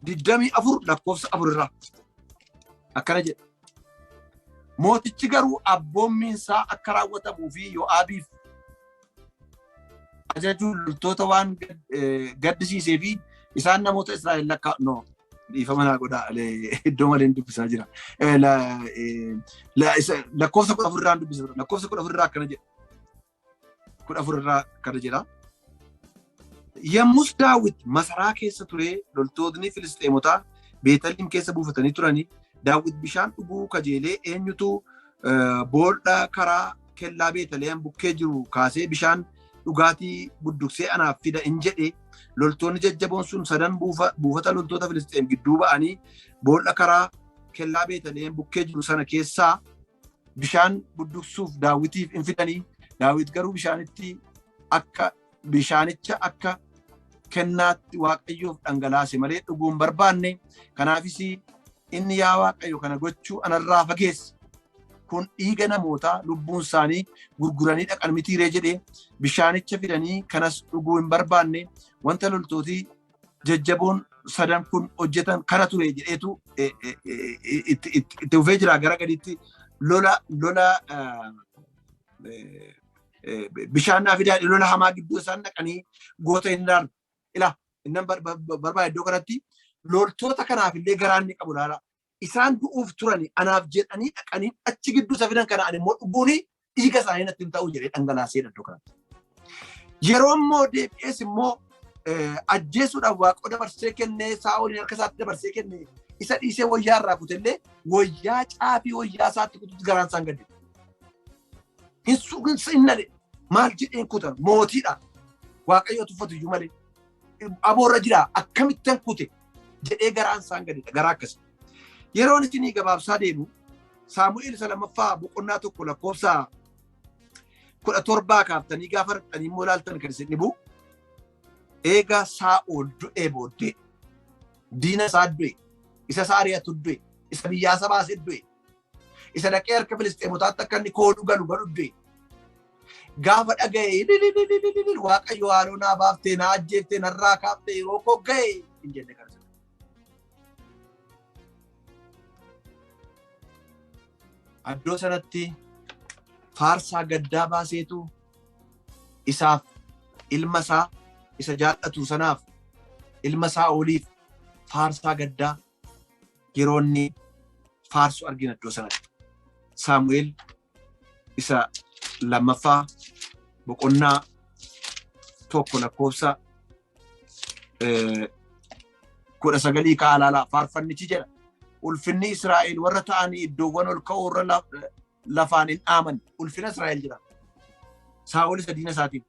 24 lakkoofsa 4 irraa akkana jedha. Mootichi garuu abboommiinsaa akka raawwatamuu fi Yo'aabiif ajajuun loltoota waan gaddisiisee fi isaan namoota Israa'el lakkaa, no, dhiifama naa godhaa, iddoo malee dubbisaa jira. Lakkoofsa 14 irraan dubbisa. Lakkoofsa 14 irraa akkana jedha. 14 irraa akkana jedha. Yommus Daawit masaraa keessa ture, loltootni Filisxeemotaa Beetaliim keessa buufatanii turanii. Daawit bishaan dhuguu kajeelee, eenyutu boolla karaa kellaa Beetalihem bukkee jiru kaasee bishaan dhugaatii budduksee anaaf fida in jedhe. Loltoonni jajjaboon sun sadan buufata loltoota Filisxeem gidduu ba'anii boolla karaa kellaa Beetalihem bukkee jiru sana keessaa bishaan budduksuuf Daawitiif in fidanii. Daawit garuu bishaanitti akka bishaanicha akka kennaatti Waaqayyoof dhangalaase malee dhuguu hin barbaanne. Kanaafis inni, "Yaa Waaqayyo, kana gochuu anarraa fageessi. Kun dhiiga namootaa lubbuun isaanii gurguranii dhaqan mitiiree?" jedhee bishaanicha fidanii kanas dhuguu hin barbaanne. Wanta loltootii jajjaboon sadan kun hojjetan kana ture jedheetu itti fufee jira. Gara gadiitti lola bishaan naa fidaa, lola hamaa gidduu isaan dhaqanii goota hin ilaalu. Ila innan barbaade iddoo kanatti loltoota kanaaf illee garaan ni qabu, laala. Isaan du'uuf turani, anaaf jedhanii dhaqanii achi gidduu isa fidan, kana ani immoo dhuguuni dhiiga isaanii natti hin ta'u jedhee dhangalaasee iddoo kanatti. Yeroo immoo deebi'ees immoo ajjeesuudhaaf Waaqoo dabarsee kennee, Saa'oliin harka isaatti dabarsee kennee, isa dhiisee wayyaa irraa kutellee, wayyaa caafii wayyaa isaatti kututti garaan isaan gadde. Hin suuqinsa hin nale, maal jedheen kutan, mootiidha. Waaqayyo tuffatu iyyuu malee. Aboorra jira, akkamittan kute jedhee garaan isaan gadidha, garaa akkasii. Yeroon isinii gabaabsaa deemu, Saamu'eel isa lammaffaa boqonnaa 1 lakkoofsa 17 kaaftanii gaafa dhaqxanii immoo ilaaltan, kan isin dhibu, eega Saa'ol du'ee booddee, diina isaa du'e, isa isaa ari'atu du'e, isa biyyaa isa baasee du'e, isa dhaqee harka Filisxeemotaatti akka inni kooluu galu godhu du'e. Gaafa dhaga'e, "Waaqayyo haaloo naa baaftee, naa ajjeeftee, narraa kaaftee, yeroo koo ga'e," hin jenne kana. Iddoo sanatti faarsaa gaddaa baaseetu isaaf, ilma isaa isa jaallatu sanaaf, ilma isaa oliif faarsaa gaddaa yeroo inni faarsu argina iddoo sanatti. Saamu'eel isa lammaffaa boqonnaa 1 lakkoofsa 19 ka'a ilaalaa, faarfannichi jedha. Ulfinni Israa'el warra ta'anii iddoowwan ol ka'oo irra lafaan hin dhaaman. Ulfina Israa'el jira. Saa'ol isa diina isaatiin.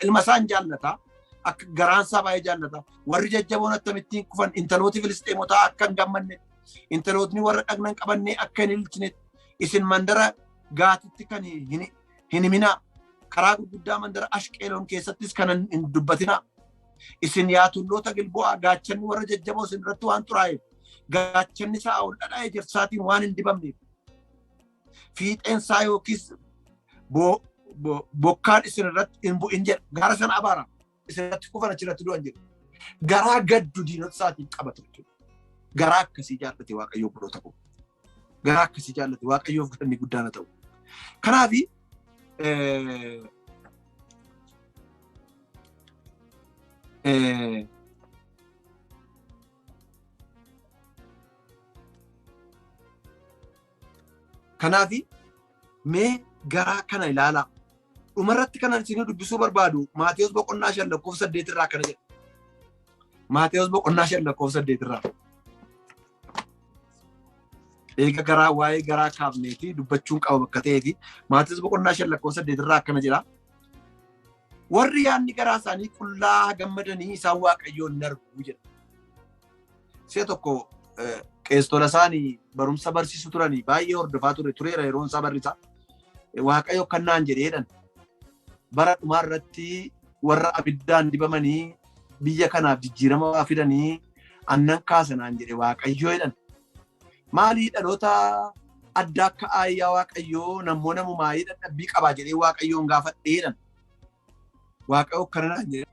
Ilma isaa hin jaallata. Akka garaan isaa baay'ee jaallata. Warri jajjaboon akkamittiin kufan! Intalooti Filisxeemotaa akka hin gammanne, intalootni warra dhagna hin qabanne akka hin ilchine, isin mandara Gaatitti kan hin himinaa. Karaa gurguddaa mandara Ashqeeloon keessattis kan hin dubbatinaa. Isin yaa tulloota Gilbo'aa, gaachanni warra jajjaboo isin irratti waan xuraa'eef, gaachanni Saa'ol dhadhaa ejersaatiin waan hin dibamneef, fiixeen isaa yookiis bokkaan isin irratti hin bu'in jedha. Gaara sana abaara. Isin irratti kufan, achirratti du'an jedha. Garaa gaddu diinota isaatiin qabatu jechuudha. Garaa akkasii jaallate Waaqayyoo, obboloota koo. Garaa akkasii jaallate Waaqayyoof galanni guddaan haa ta'u. Kanaafi mee Garaa kana ilaalaa. Dhumarratti kanan isin dubbisuu barbaadu Maatewos boqonnaa 5 lakkoofsa 8 irraa akkana jedha. Maatewos boqonnaa 5 lakkoofsa 8 irraa. Eega garaa waa'ee garaa kaafneeti dubbachuun qaba bakka ta'eefi Maatewos boqonnaa 5 lakkoofsa 8 irraa akkana jedha. Warri yaadni garaa isaanii qullaa gammadanii isaan Waaqayyoon ni argu jedha. Si'a tokko qeestola isaanii barumsa barsiisu turanii baay'ee hordofaa ture tureera yeroon isaa barrisaa. Waaqayyo kan naan jedheedhan bara dhumaa irratti warra abiddaan dibamanii biyya kanaaf jijjiirama waa fidanii annan kaasa naan jedhe Waaqayyo jedhan. Maalii dhaloota adda akka aayyaa Waaqayyoo nammoo namumaayii dadhabbii qabaa jedhee Waaqayyoon gaafadhee jedhan. Waaqayyo akkana naan jedhe.